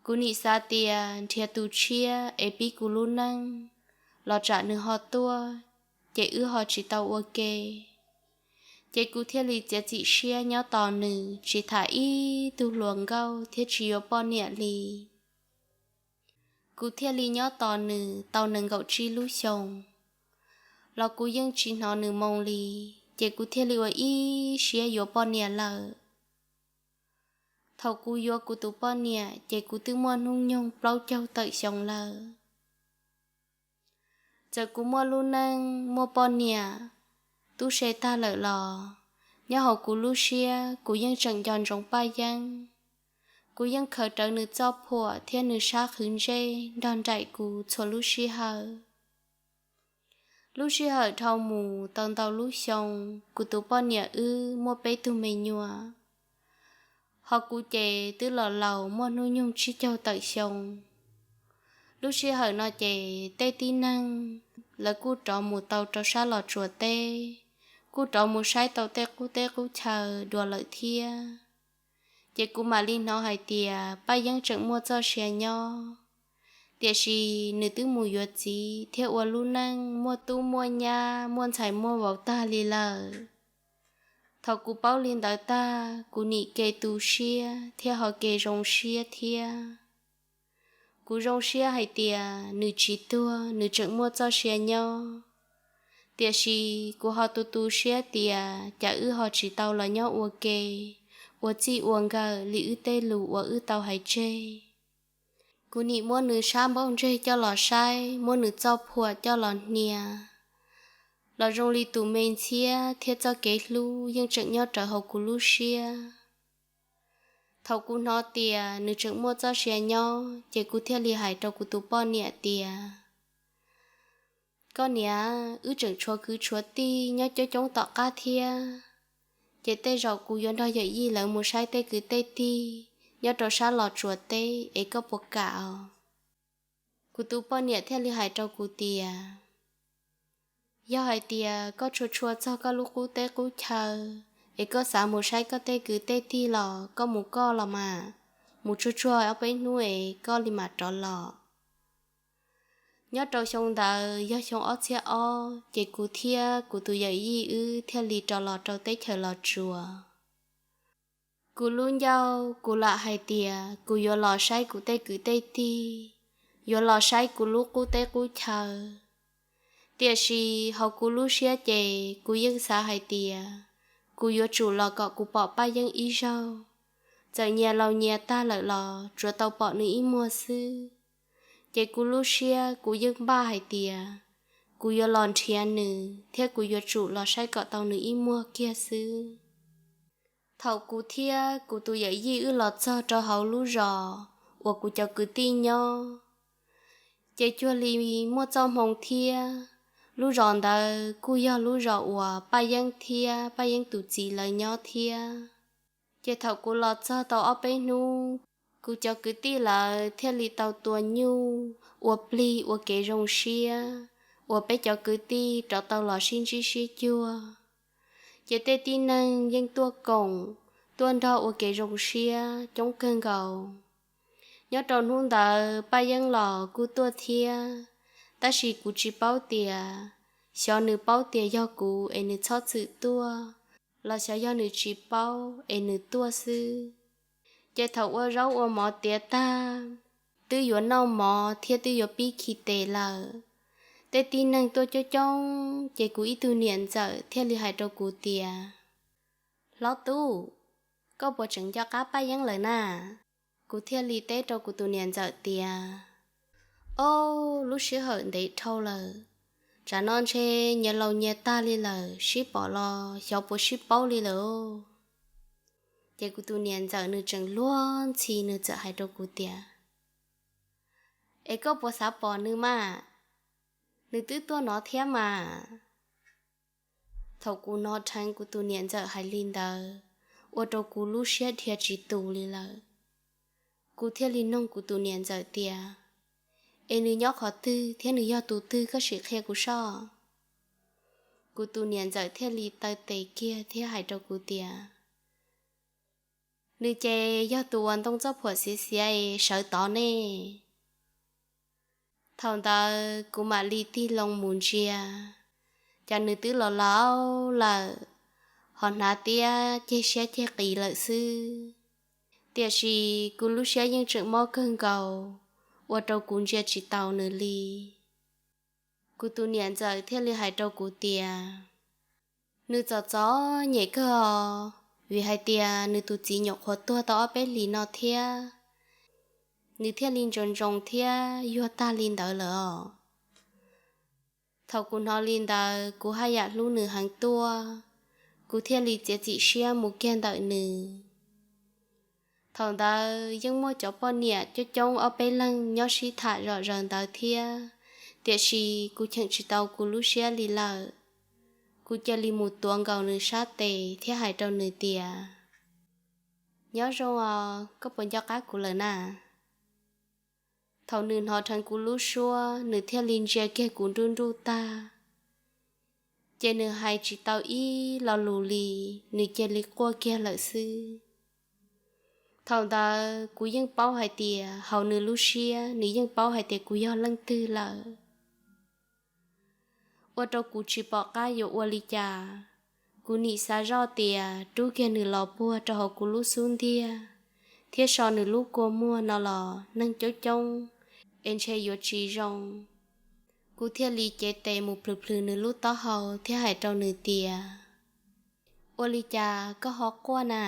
Kuv nim xav tias nrhiav tus tshiab es pib kuv lub neej los tsam nws ho tuaj, ces wb ho tsis tau ua ke. Ces kuv thiaj li txiav txim siab nyob tos nws tsis tham ib tug hluas nkauj thiab tsis yuav poj niam li. Kuv thiaj li nyob tos nws tau nees nkaum tsib lub xyoos, los kuv yeej tsis hnov nws moo li, ces kuv thiaj li ua ib siab yuav poj niam lawm. Thaum kuv yuav kuv tus poj niam ces kuv twb muaj hnub nyoog plaub caug tawm xyoo lawm. Txawm kuv muaj lub neej muaj poj niam tub se tag lawm los, nyob hauv kuv lub siab kuv yeej tseem nco ntsoov Paj Yeeb. Kuv yeej khaws rawv nws txoj phuam thiab nws sab qhwv ntsej nrog nraim kuv txhua lub sij hawm. Lub sij hawm dhau mus tau ntau lub xyoo, kuv tus poj niam wb muaj peb tug me nyuam, ho kuv ces twb los laus muaj hnub nyoog tsib caug tawm xyoo. Lub sij hawm no ces tej tib neeg lawv kuj rov mus tau rau sab Los Tsuas teb, kuj rov mus saib tau tej qub teb qub chaw dua lawm thiab. Ces kuv mam li hnov hais tias Paj Yeeb tseem muaj txoj sia nyob, tiam sis nws twb mus yuav txiv thiab ua lub neej muaj tub muaj nyab muaj ntxhais muaj vauv tag li lawm. Thaum kuv paub li ntawd tag, kuv nim ke tu siab thiab ho ke zoo siab thiab. Kuv zoo siab hais tias nws tsis tuag, nws tseem muaj txoj sia nyob. Tiam sis kuv ho tu tu siab tias cas wb ho tsis tau los nyob ua ke, ua txij ua nkawm li wb tej lus uas wb tau hais tseg. Kuv nim muab nws sab npauj ntseg coj los saib, muab nws txoj phuam coj los hnia, los zoo li tus me ntxhiab thiab txoj kev hlub yeej tseem nyob rawv hauv kuv lub siab. Thaum kuv hnov tias nws tseem muaj txoj sia nyob ces kuv thiaj li hais rau kuv tus poj niam tias, koj niam, wb tseem tshuav kwv tshuav tij nyob coob coob tom qab thiab, ces tej zaum kuv yuav nrog yawm yij lawv mus saib tej kwv tej tij nyob rau sab Los Tsuas teb es koj puas kam os? Kuv tus poj niam thiaj li hais rau kuv tias, yog hais tias koj tshua tshua txog koj lub qub teb qub chaw es koj xav mus saib koj tej kwv tej tij los koj mus koj los mas, mus tsuag tsuag ob peb hnub es koj li mam rov los. Nyob rau xyoo ntawd yog xyoo ob txhiab ob ces kuv thiab kuv tus yawm yij wb thiaj li rov los rau teb chaws Los Tsuas. Kuv lub ncauj kuv lam hais tias kuv yuav los saib kuv tej kwv tej tij, yuav los saib kuv lub qub teb qub chaw. Tiam sis hauv kuv lub siab ces kuv yeej xav hais tias kuv yuav tsum los kom kuv pom Paj Yeeb ib zaug, txawm nyias laus nyias tag lawm los tsuav tau pom nws ib muag xwb. Ces kuv lub siab kuv yeej npaj hais tias kuv yuav los nrhiav nws thiab kuv yuav tsum los saib kom tau nws ib muag kiag xwb. Thaum kuv thiab kuv tus yawm yij wb los txog rau hauv lub zos uas kuv cov kwv tij nyob, ces cuag li muaj txoj hmoo thiab. Lub zos ntawd kuj yog lub zos uas Paj Yeeb thiab Paj Yeeb tus txiv lawv nyob thiab. Ces thaum kuv los txog tau ob peb hnub, kuv cov kwv tij lawv thiaj li tau tua nyuj ua plig ua kev zoo siab, uas peb cov kwv tij rov tau los sib ntsib sib cuag. Ces tej tib neeg yeej tuaj koom, tuaj nrog ua kev zoo siab coob kawg nkaus. Nyob rau hnub ntawd Paj Yeeb los kuj tuaj thiab, tab sis kuv tsis paub tias, xyov nws paub tias yog kuv es nws txhob txwm tuaj, los xyov yog nws tsis paub es nws tuaj xwb. Ces thaum ua zaub ua mov tiav tag, twb yuav noj mov thiab twb yuav pib khi tes lawm, tej tib neeg tuaj coob coob, ces kuv ib tug niam ntxawm thiaj li hais rau kuv tias, hlob tub, koj puas tseem nco qab Paj Yeeb lawm na? Kuv thiaj li teb rau kuv tus niam ntxawm tias, ob, lub sij hawm ntev dhau lawm, tsam no ntshe nyias laus nyias tag li lawm, sib pom los xyov puas sib paub li lawm. Ces kuv tus niam ntxawm nws tseem luag ntxhi, nws txawm hais rau kuv tias, es koj puas xav pom nws mas? Nws twb tuaj no thiab mas. Thaum kuv hnov dheev kuv tus niam ntxawm hais li ntawd, ua rau kuv lub siab dhia tsis tus li lawm. Kuv thiaj li noog kuv tus niam ntxawm tias, es nws nyob qhov twg thiab nws yog tus twg, koj sim qhia kuv soj. Kuv tus niam ntxawm thiaj li taw tes kiag thiab hais rau kuv tias, nws ces yog tus uas ntoo txoj phuam xiav xiav es sawv tod ne. Thaum ntawd kuv mam li tig loo mus ntsia, cas nws twb los laus lawm, ho hnav tiab ceg siab ceg qis lawm xwb. Tiam sis kuv lub siab yeej tseem mob kawg nkaus, ua rau kuv ntsia tsis taus nws li. Kuv tus niam ntxawm thiaj li hais rau kuv tias, Nws txom txom nyem kawg os, vim hais tias nws tus txiv nyuam qhuav tuag tau ob peb hlis no thiab, nws thiaj li ntsoov ntsoov thiab yuag tag li ntawd lawm os. Thaum kuv hnov li ntawd kuv haj yam hlub nws heev tuaj, kuv thiaj li txiav txim siab mus kiag ntawm nws. Thaum ntawd yeej muaj cov poj niam coob coob ob peb leeg nyob sib tham zom zaws ntawd thiab, tiam sis kuv cheem tsis tau kuv lub siab li lawm. Kuv cia li mus tuav nkaus nws sab tes thiab hais rau nws tias, Nyob zoo os, koj puas nco qab kuv lawm na? Thaum nws hnov dheev kuv lub suab, nws thiaj li ntsia kiag kuv nruj nruj tag, ces nws hais tsis tau ib lo lus li, nws cia li quaj kiag lawm xwb. Thaum ntawd kuv yeej paub hais tias hauv nws lub siab nws yeej paub hais tias kuv yog leej twg lawm. Ua rau kuv tsis pom qab yuav ua li cas. Kuv nim xav zoj tias rub kiag nws los puag rau hauv kuv lub xub ntiag thiab so nws lub kua muag no los neeg coob coob es ntshe yuav tsis zoo. Kuv thiaj li cev tes mus plhws plhws nws lub taub hau thiab hais rau nws tias, Ua li cas koj ho quaj na?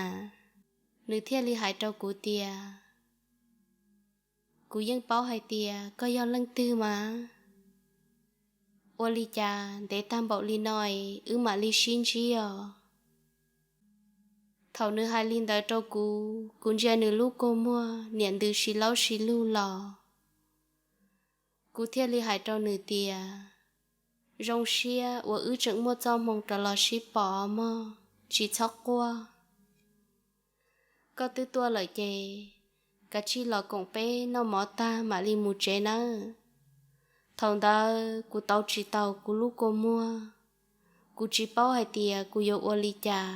Nws thiaj li hais rau kuv tias, Kuv yeej paub hais tias koj yog leej twg mas. Ua li cas ntev tag npaum li no es wb mam li sib ntsib os? Thaum nws hais li ntawd rau kuv, kuv ntsia nws lub kua muag niam ntws si laub si lug los, kuv thiaj li hais rau nws tias, Zoo siab uas wb tseem muaj txoj hmoo rov los sib pom mog, tsis txhob quaj. Koj twb tuaj lawm ces kav tsij los koom peb noj mov tag mam li mus tsev nawb. Thaum ntawd kuv tau tsis taus kuv lub kua muag. Kuv tsis paub hais tias kuv yuav ua li cas.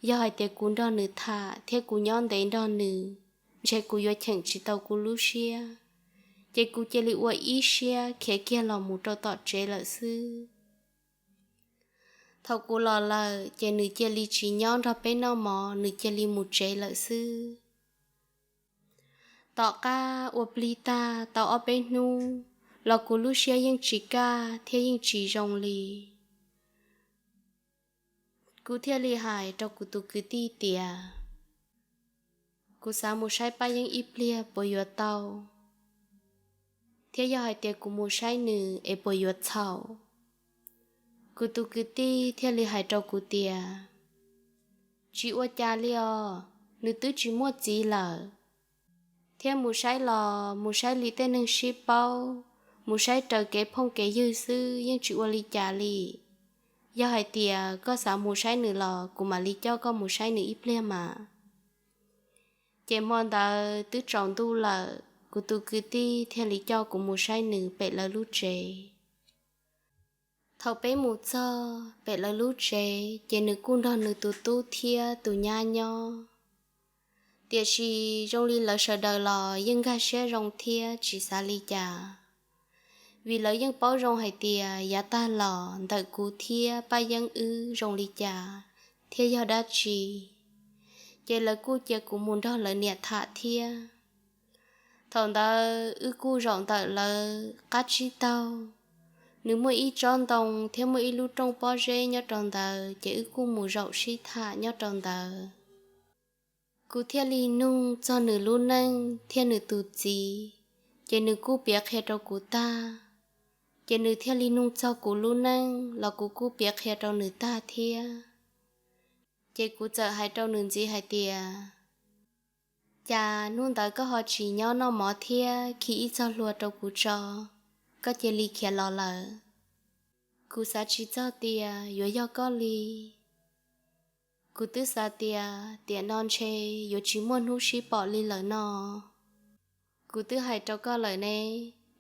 Yog hais tias kuv nrog nws tham thiab kuv nyob ntev nrog nws, ntshe kuv yuav cheem tsis tau kuv lub siab, ces kuv cia li ua ib siab khiav kiag los mus rau tom tsev lawm xwb. Thaum kuv los lawm ces nws cia li tsis nyob nrog peb noj mov, nws cia li mus tsev lawm xwb. Tom qab ua plig tag tau ob peb hnub los kuv lub siab yeej tsis kaj thiab yeej tsis zoo li. Kuv thiaj li hais rau kuv tus kwv tij tias, Kuv xav mus saib Paj Yeeb ib pliag puas yuav tau, thiab yog hais tias kuv mus saib nws es puas yuav txhaum? Kuv tus kwv tij thiaj li hais rau kuv tias, Tsis ua cas li os, nws twb tsis muaj txiv lawm. Thiab mus saib los mus saib li tej neeg sib paub, mus saib raws kev phooj kev ywg xwb yeej tsis ua li cas li. Yog hais tias koj xav mus saib nws los kuv mam li coj koj mus saib nws ib pliag mas. Ces hmo ntawd twb tsaus ntuj lawm, kuv tus kwv tij thiaj li coj kuv mus saib nws pem lawv lub tsev. Thaum peb mus txog pem lawv lub tsev ces nws kuj nrog nws tus tub thiab tus nyab nyob. Tiam sis zoo li lawv sawv daws los yeej nkag siab zoo thiab tsis xav li cas, vim lawv yeej paub zoo hais tias yav tag los ntawm kuv thiab Paj Yeeb wb zoo li cas thiab yog dab tsi, ces lawv kuj cia kuv mus nrog lawv niam tham thiab. Thaum ntawd wb kuj zaum ntawm lawv qab tsib taug, nws muaj ib tsob ntoo thiab muaj ib lub rooj pob zeb nyob rau ntawd, ces wb kuj mus zaum sib tham nyob rau ntawd. Kuv thiaj li nug txog nws lub neej thiab nws tus txiv, ces nws kuj piav qhia rau kuv tag. Ces nws thiaj li nug txog kuv lub neej los kuv kuj piav qhia rau nws tag thiab. Ces kuv txawm hais rau nws ntxiv hais tias, Cas hnub ntawd koj ho tsis nyob noj mov thiab khi ib txog hlua rau kuv tso, koj cia li khiav los lawm? Kuv xav tsis txog tias yuav yog koj li. Kuv twb xav tias tiam no ntshe yuav tsis muaj hnub sib pom li lawm no. Kuv twb hais rau koj lawm ne,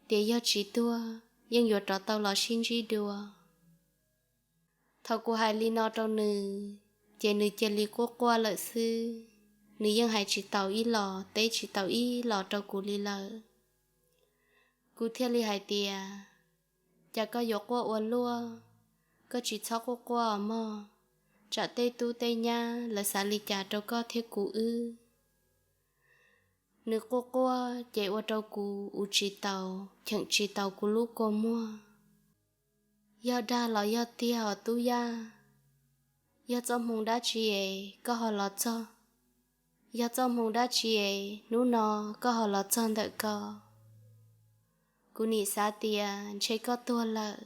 tias yog tsis tuag yeej yuav rov tau los sib ntsib dua. Thaum kuv hais li no rau nws, ces nws cia li quaj quaj lawm xwb. Nws yeej hais tsis tau ib los teb tsis tau ib los rau kuv li lawm. Kuv thiaj li hais tias, Cas koj yuav quaj ua luaj? Koj tsis txhob quaj quaj mog, tsam tej tub tej nyab lawv xav li cas rau koj thiab kuv wb. Nws quaj quaj ces ua rau kuv ua tsis taus, cheem tsis taus kuv lub kua muag. Yog dag los yog tiag os tub yaj? Yog txoj hmoo dab tsi es koj ho los txog? Yog txoj hmoo dab tsi es hnub no koj ho los txog ntawm ko? Kuv nim xav tias ntshe koj tuag lawm,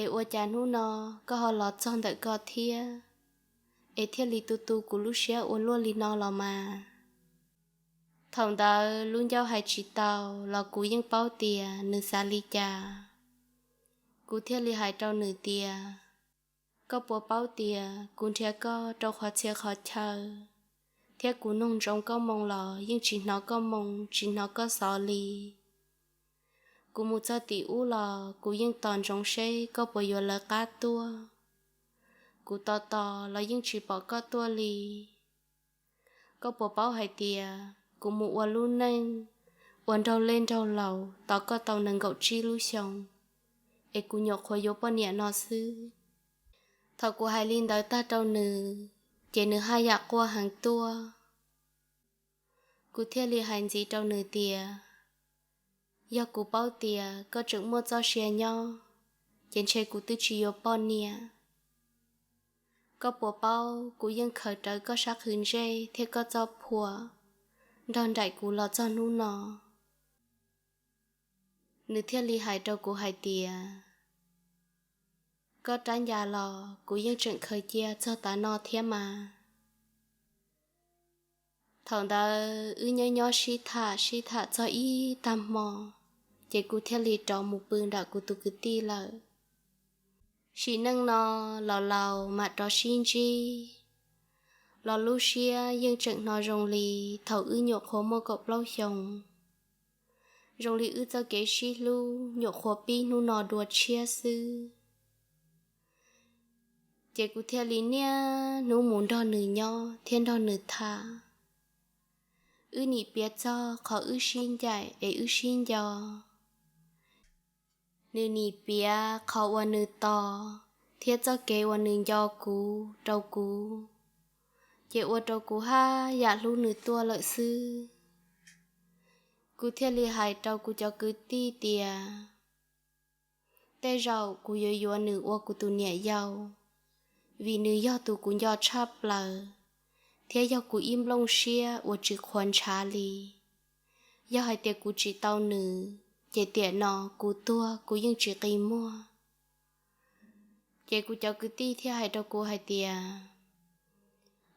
es ua cas hnub no koj ho los txog ntawm ko thiab, es thiaj li tu tu kuv lub siab ua luaj li no los mas. Thaum ntawd lub ncauj hais tsis tau los kuv yeej paub tias nws xav li cas. Kuv thiaj li hais rau nws tias, koj puas paub tias kuv nrhiav koj rau qhov txhia qhov chaw, thiab kuv noog ntsoov koj moo los yeej tsis hnov koj moo tsis hnov koj xov li. Kuv mus txog tim ub los kuv yeej tos ntsoov seb koj puas yuav lawv qab tuaj. Kuv tos tos los yeej tsis pom koj tuaj li. Koj puas paub hais tias kuv mus ua lub neej, ua nraug lej nraug laus tos koj tau nees nkaum tsib lub xyoos, es kuv nyuam qhuav yuav poj niam no xwb. Thaum kuv hais li ntawd tag rau nws, ces nws haj yam quaj heev tuaj. Kuv thiaj li hais ntxiv rau nws tias, yog kuv paub tias koj tseem muaj txoj sia nyob, ces ntshe kuv twb tsis yuav poj niam. Koj puas paub kuv yeej khaws rawv koj sab qhwv ntsej thiab koj txoj phuam nrog nraim kuv los txog hnub no. Nws thiaj li hais rau kuv hais tias, koj rab ncas los kuv yeej tseem khaws cia txog tav no thiab mas. Thaum ntawd wb nyob nyob sib tham sib tham txog ib tag hmo, ces kuv thiaj li rov mus pw nram kuv tus kwv tij lawm. Sim neej no laus laus mam rov sib ntsib, los lub siab yeej tseem hnov zoo li thaum wb nyuam qhuav muaj kaum plaub xyoos, zoo li wb txoj kev sib hlub nyuam qhuav pib hnub no dua tshiab xwb. Ces kuv thiaj li niaj hnub mus nrog nws nyob thiab nrog nws tham. Wb nim piav txog qhov wb sib ncaim es wb sib nco. Nws nim piav qhov uas nws tos thiab txoj kev uas nws nco kuv rau kuv, ces ua rau kuv haj yam hlub nws tuaj lawm xwb. Kuv thiaj li hais rau kuv cov kwv tij tias, tej zaum kuv yuav yuav nws ua kuv tus niam yau, vim nws yog tus kuv nco tshaj plaws, thiab yog kuv ib nplooj siab uas tsis qhuav ntshav li. Yog hais tias kuv tsis tau nws, ces tiam no kuv tuag kuv yeej tsis qi muag. Ces kuv cov kwv tij thiaj hais rau kuv hais tias,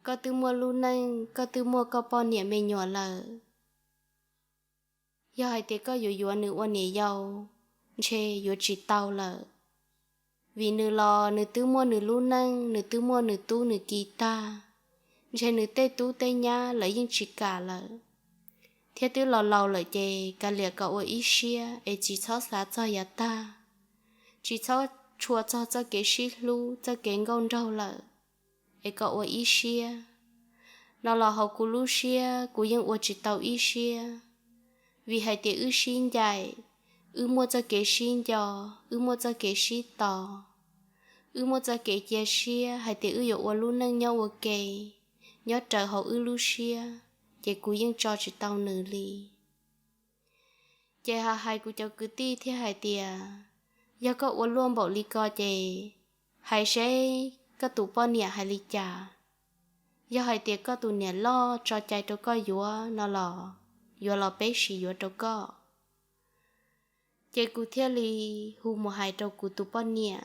koj twb muaj lub neej, koj twb muaj koj poj niam me nyuam lawm. Yog hais tias koj yuav yuav nws ua niam yau, ntshe yuav tsis tau lawm. Vim nws los nws twb muaj nws lub neej, nws twb muaj nws tub nws ki tag, ntshe nws tej tub tej nyab lawv yeej tsis kam lawm. Thiab twb los laus lawm ces kav liam kom ua ib siab es tsis txhob xav txog yav tag, tsis txhob tshua txog txoj kev sib hlub txoj kev nkauj nraug lawm, es kom ua ib siab. No los hauv kuv lub siab kuv yeej ua tsis tau ib siab, vim hais tias wb sib ncaim, wb muaj txoj kev sib nco, wb muaj txoj kev sib tos, wb muaj txoj kev cia siab hais tias wb yuav ua lub neej nyob ua ke, nyob raws hauv wb lub siab, ces kuv yeej tso tsis tau nws li. Ces ha hais kuv cov kwv tij thiaj hais tias, yog koj ua luaj npaum li ko ces hais seb koj tus poj niam hais li cas. Yog hais tias koj tus niam loj tso cai rau koj yuav no los yuav los peb sim yuav rau koj. Ces kuv thiaj li hu mus hais rau kuv tus poj niam.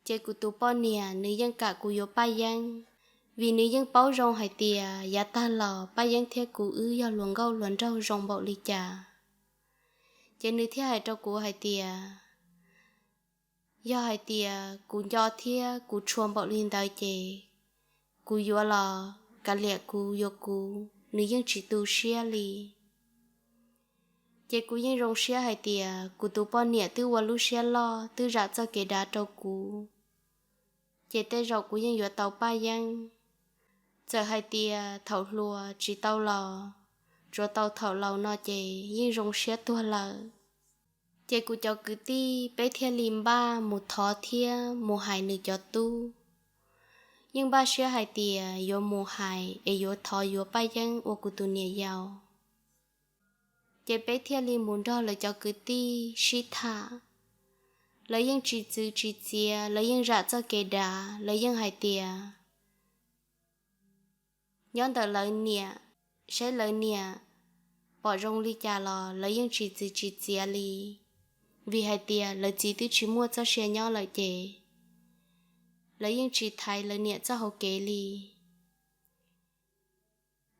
Ces kuv tus poj niam nws yeej kam kuv yuav Paj Yeeb, vim nws yeej paub zoo hais tias yav tag los Paj Yeeb thiab kuv wb yog hluas nkauj hluas nraug zoo npaum li cas. Ces nws thiaj hais rau kuv hais tias, yog hais tias kuv nco thiab kuv tshua npaum li ntawd ces kuv yuav los kav liam kuv yuav kuv, nws yeej tsis tu siab li. Ces kuv yeej zoo siab hais tias kuv tus poj niam twb ua lub siab loj twb zam txoj kev dav rau kuv. Ces tej zaum kuv yeej yuav tau Paj Yeeb. Txawm hais tias thaum hluas tsis tau los, tsuav tau thaum laus no ces yeej zoo siab tuag lawm. Ces kuv cov kwv tij peb thiaj li npaj mus thov thiab mus hais nws cov tub. Yeej npaj siab hais tias yuav mus hais es yuav thov yuav Paj Yeeb ua kuv tus niam yau. Ces peb thiaj li mus nrog lawv cov kwv tij sib tham. Lawv yeej tsis txwv tsis txiav, lawv yeej zam txoj kev dav, lawv yeej hais tias nyob ntawm lawv niam, saib lawv niam pom zoo li cas los lawv yeej tsis txwv tsis txiav li, vim hais tias lawv txiv twb tsis muaj txoj sia nyob lawm ces lawv yeej tsis thaiv lawv niam txoj hauv kev li.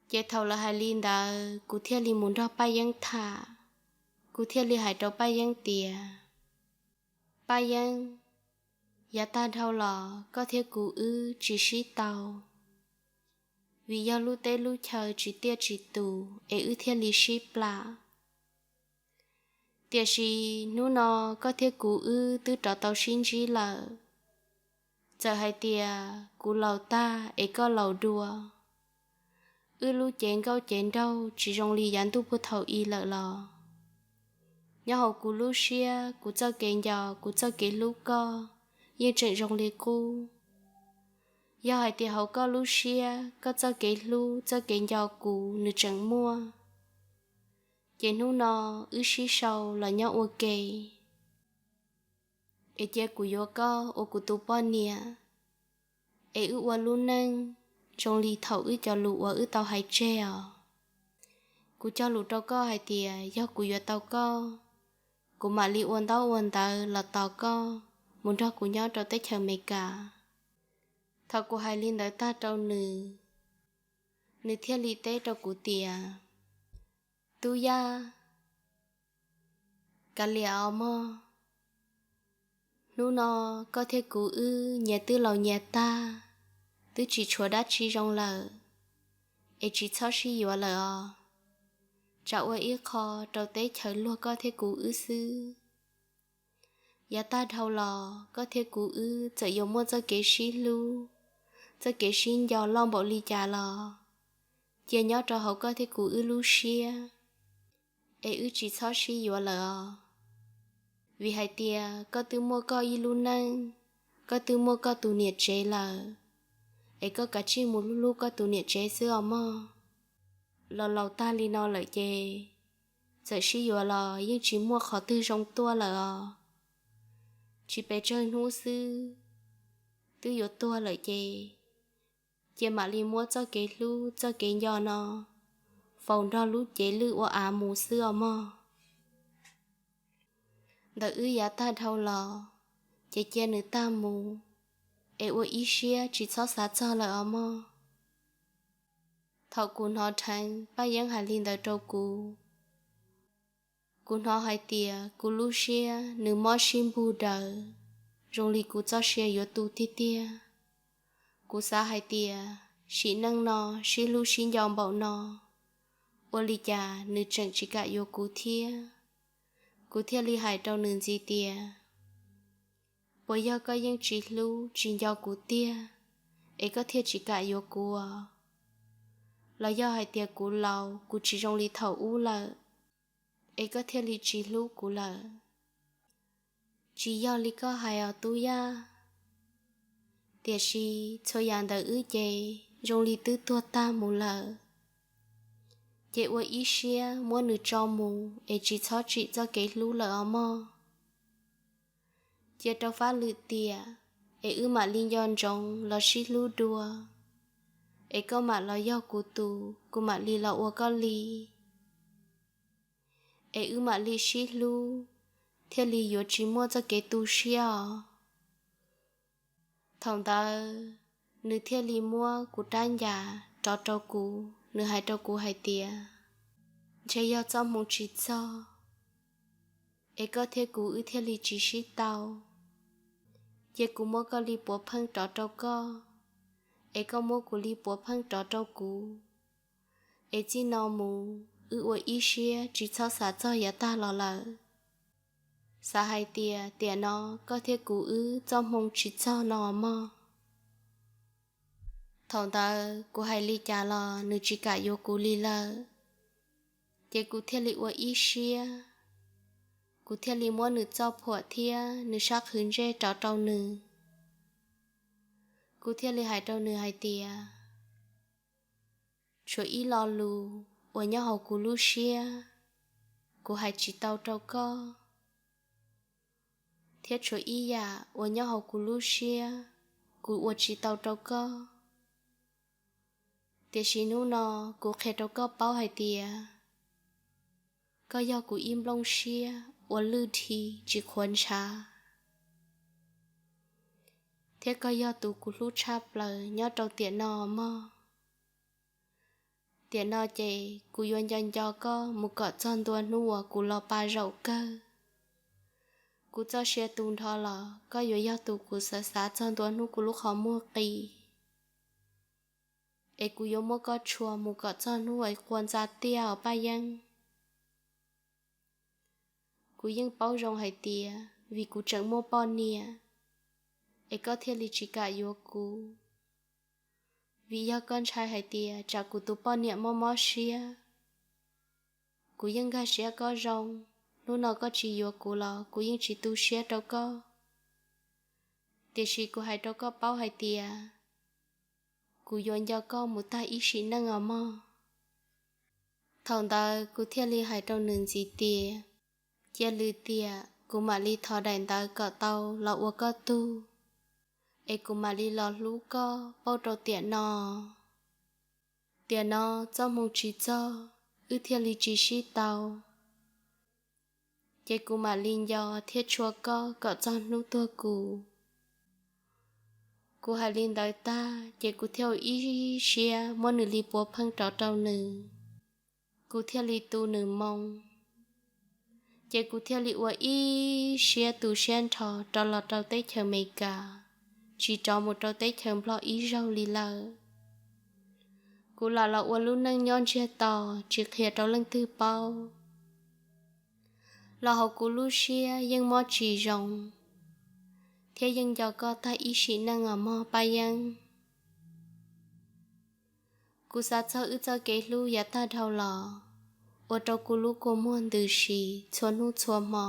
Ces thaum lawv hais li ntawd kuv thiaj li mus nrog Paj Yeeb tham, kuv thiaj li hais rau Paj Yeeb tias, Paj Yeeb, yav tag dhau los koj thiab kuv wb tsis sib tau, vim yog lub teb lub chaw tsis tiaj tsis tus es wb thiaj li sib plam. Tiam sis hnub no koj thiab kuv wb twb rov tau sib ntsib lawm. Txawm hais tias kuv laus tag es koj laus dua, wb lub cev nkauj cev nraug tsis zoo li yav ntuj puag thaum i lawm los, nyob hauv kuv lub siab, kuv txoj kev nco, kuv txoj kev hlub koj yeej tseem zoo li qub. Yog hais tias hauv koj lub siab, koj txoj kev hlub, txoj kev nco kuv nws tseem muaj, ces hnub no wb sib sau los nyob ua ke, es cia kuv yuav koj ua kuv tus poj niam, es wb ua lub neej zoo li thaum wb cov lus uas wb tau hais tseg os. Kuv cog lus rau koj hais tias yog kuv yuav tau koj, kuv mam li ua ntaub ua ntawv los tos koj mus nrog kuv nyob rau teb chaws Amelikas. Thaum kuv hais li ntawd tag rau nws, nws thiaj li teb rau kuv tias, Tub Yaj, kav liam os mog. Hnub no koj thiab kuv wb nyias twb laus nyias tag, twb tsis tshuav dab tsi zoo lawm, es tsis txhob sib yuav lawm os. Tsam ua ib qho rau teb chaws luag koj thiab kuv wb xwb. Yav tag dhau los koj thiab kuv wb txawm yuav muaj txoj kev sib hlub, txoj kev sib nco loj npaum li cas los, cia nyob rau hauv koj thiab kuv wb lub siab, es wb tsis txhob sib yuav lawm os. Vim hais tias koj twb muaj koj ib lub neej, koj twb muaj koj tus niam tsev lawm, es koj kav tsij mus hlub hlub koj tus niam tsev xwb os mog. Los laus tag li no lawm ces txawm sib yuav los yeej tsis muaj qhov twg zoo tuaj lawm os. Tsis pes tsawg hnub xwb twb yuav tuag lawm ces, cia mam li muab txoj kev hlub txoj kev nco no faus nrog lub cev lwj ua av mus xwb os mog. Ntawm wb yav tag dhau los, ces cia nws tag mus, es ua ib siab tsis txhob xav txog lawm os mog. Thaum kuv hnov dheev Paj Yeeb hais li ntawd rau kuv, kuv hnov hais tias kuv lub siab nws mob sib npug daws, zoo li kuv txoj sia yuav tu tiag tiag. Kuv xav hais tias sim neej no sib hlub sib nco npaum no, ua li cas nws tseem tsis kam yuav kuv thiab. Kuv thiaj li hais rau nws ntxiv tias, Puas yog koj yeej tsis hlub tsis nco kuv tiag, es koj thiaj tsis kam yuav kuv? Los yog hais tias kuv laus kuv tsis zoo li thaum ub lawm, es koj thiaj li tsis hlub kuv lawm? Tsis yog li koj hais os Tub Yaj. Tiam sis txhua yam ntawm wb ces zoo li twb tuag tag mus lawm, ces ua ib siab muab nws tso mus es tsis txhob tsim txoj kev hlub lawm os mog. Cia rau fab lwm tiam, es wb mam li nco ntsoov los sib hlub dua, es koj mam los yog kuv tus, kuv mam li los ua koj li, es wb mam li sib hlub, thiaj li yuav tsis muaj txoj kev tu siab os. Thaum ntawd nws thiaj li muab kuv rab ncas rov rau kuv, nws hais rau kuv hais tias, Ntshe yog txoj hmoo tsis txog, es koj thiab kuv wb thiaj li tsis sib tau. Cia kuv muab koj li puav pheej rov rau koj, es koj muab kuv li puav pheej rov rau kuv, es txij no mus wb ua ib siab tsis txhob xav txog yav tag los lawm. Xav hais tias tiam no koj thiab kuv wb txoj hmoo tsis txog no mog. Thaum ntawd kuv hais li cas los nws tsis kam yuav kuv li lawm, ces kuv thiaj li ua ib siab, kuv thiaj li muab nws txoj phuam thiab nws sab qhwv ntsej rov rau nws. Kuv thiaj li hais rau nws hais tias, Tshuav ib lo lus uas nyob hauv kuv lub siab, kuv hais tsis tau rau koj. thiab tshuav ib yam uas nyob hauv kuv lub siab kuv ua tsis tau rau koj. Tiam sis hnub no kuv qhia rau koj paub hais tias koj yog kuv ib nplooj siab uas lwj dhi tsis qhuav ntshav, thiab koj yog tus kuv hlub tshaj plaws nyob rau tiam no mog. Tiam no ces kuv yuav nco nco koj mus kom txog ntua hnub uas kuv los pa zaum kawg. Kuv txoj sia tu nrho los koj yuav yog tus kuv xav xav txog ntua hnub kuv lub qhov muag qis. Es kuv yuav muab koj tshua mus kom txog hnub uas quas ntxa tiaj os Paj Yeeb. Kuv yeej paub zoo hais tias vim kuv tseem muaj poj niam, es koj thiaj li tsis kam yuav kuv. Vim yog koj ntshai hais tias tsam kuv tus poj niam mob mob siab. Kuv yeej nkag siab koj zoo, hnub no koj tsis yuav kuv los kuv yeej tsis tu siab rau koj. Tiam sis kuv hais rau koj paub hais tias kuv yuav nco koj mus tag ib sim neej os mog. Thaum ntawd kuv thiaj li hais rau nws ntxiv tias, cia lwm tiam kuv mam li thov daim ntawv kom tau los ua koj tug, es kuv mam li los hlub koj pauj rau tiam no. Tiam no txoj hmoo tsis txog, wb thiaj li tsis sib tau. Ces kuv mam li nco thiab tshua koj kom txog hnub tuag kuv. Kuv hais li ntawd tag ces kuv thiaj ua ib siab muab nws li puav pheej rov rau nws, kuv thiaj li tu nws moo. Ces kuv thiaj li ua ib siab tu siab nrho rov los rau teb chaws Amelikas, tsis rov mus rau teb chaws Nplog ib zaug li lawm. Kuv lam los ua lub neej nyob ntsiag to, tsis qhia rau leej twg paub. Los hauv kuv lub siab yeej mob tsis zoo, thiab yeej nco koj tag ib sim neej os mog Paj Yeeb. Kuv xav txog wb txoj kev hlub yav tag dhau los, ua rau kuv lub kua muag ntws si txhua hnub txhua hmo.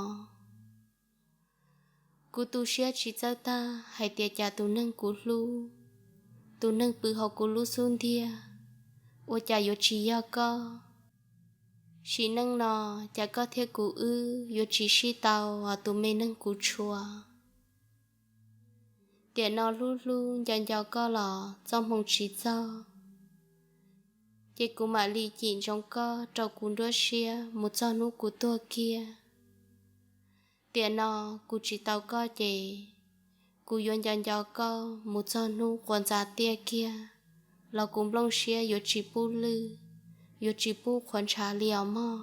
Kuv tu siab tsis txawj tag hais tias cas tus neeg kuv hlub, tus neeg pw hauv kuv lub xub ntiag, ua cas yuav tsis yog koj. Sim neej no, cas koj thiab kuv wb yuav tsis sib tau os tus me neeg kuv tshua. Tiam no hlub hlub nco nco koj los txoj hmoo tsis txog, ces kuv mam li cim ntsoov koj rau kuv nruab siab mus txog hnub kuv tuag kiag. Tiam no kuv tsis tau koj ces kuv yuav nco nco koj mus txog hnub quas ntxa tiaj kiag los kuv nplooj siab yuav tsis pub lwj, yuav tsis pub qhuav ntshav li os mog.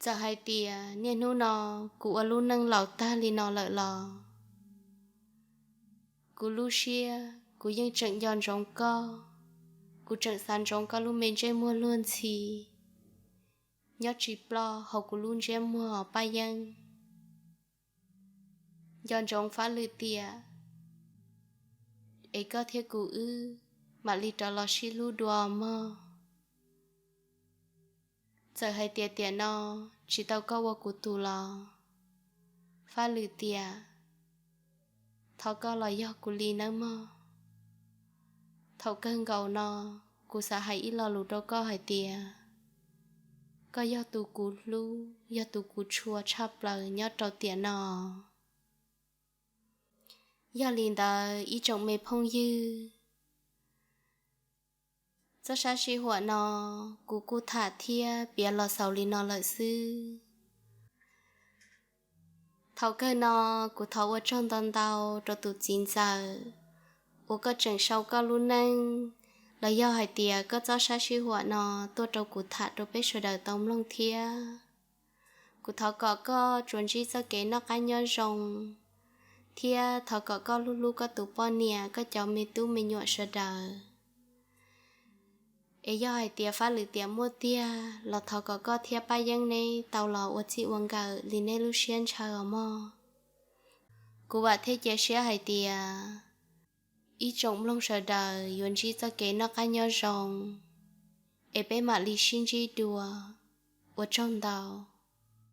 Txawm hais tias niaj hnub no kuv ua lub neej laus tag li no lawm los kuv lub siab kuv yeej tseem nco ntsoov koj, kuv tseem xav ntsoov koj lub me ntsej muag luag ntxhi nyob tsis ploj hauv kuv lub ntsiab muag Paj Yeeb. Nco ntsoov fab lwm tiam, es koj thiab kuv wb mam li rov los sib hlub dua mog. Txawm hais tias tiam no tsis tau koj ua kuv tus los, fab lwm tiam thov koj los yog kuv li nawb mog. Thaum kawg nkaus no, kuv xav hais ib lo lus rau koj hais tias, koj yog tus kuv hlub, yog tus kuv tshua tshaj plaws nyob rau tiam no. Yog li ntawd ib tsoom me phooj ywg, txoj sab sij huam no kuv kuj tham thiab piav los xaus li no lawm xwb. Thaum kawg no kuv thov ua tsaug ntau ntau rau tus txiv ntxawm uas koj tseem sau koj lub neej los yog hais tias koj txoj sab sij huam no tuaj rau kuv tham rau peb sawv daws tau mloog thiab. Kuv thov kom koj tsuas ntsib txoj kev noj qab nyob zoo, thiab thov kom koj hlub hlub koj tus poj niam, koj cov me tub me nyuam sawv daws. Es yog hais tias fab lwm tiam muaj tiag los thov kom koj thiab Paj Yeeb neb tau los ua txij ua nkawm li neb lub siab ntshaw os mog. Kuv vam thiab cia siab hais tias ib tsoom mloog sawv daws yuav ntsib txoj kev noj qab nyob zoo, es peb mam li sib ntsib dua. Ua tsaug ntau.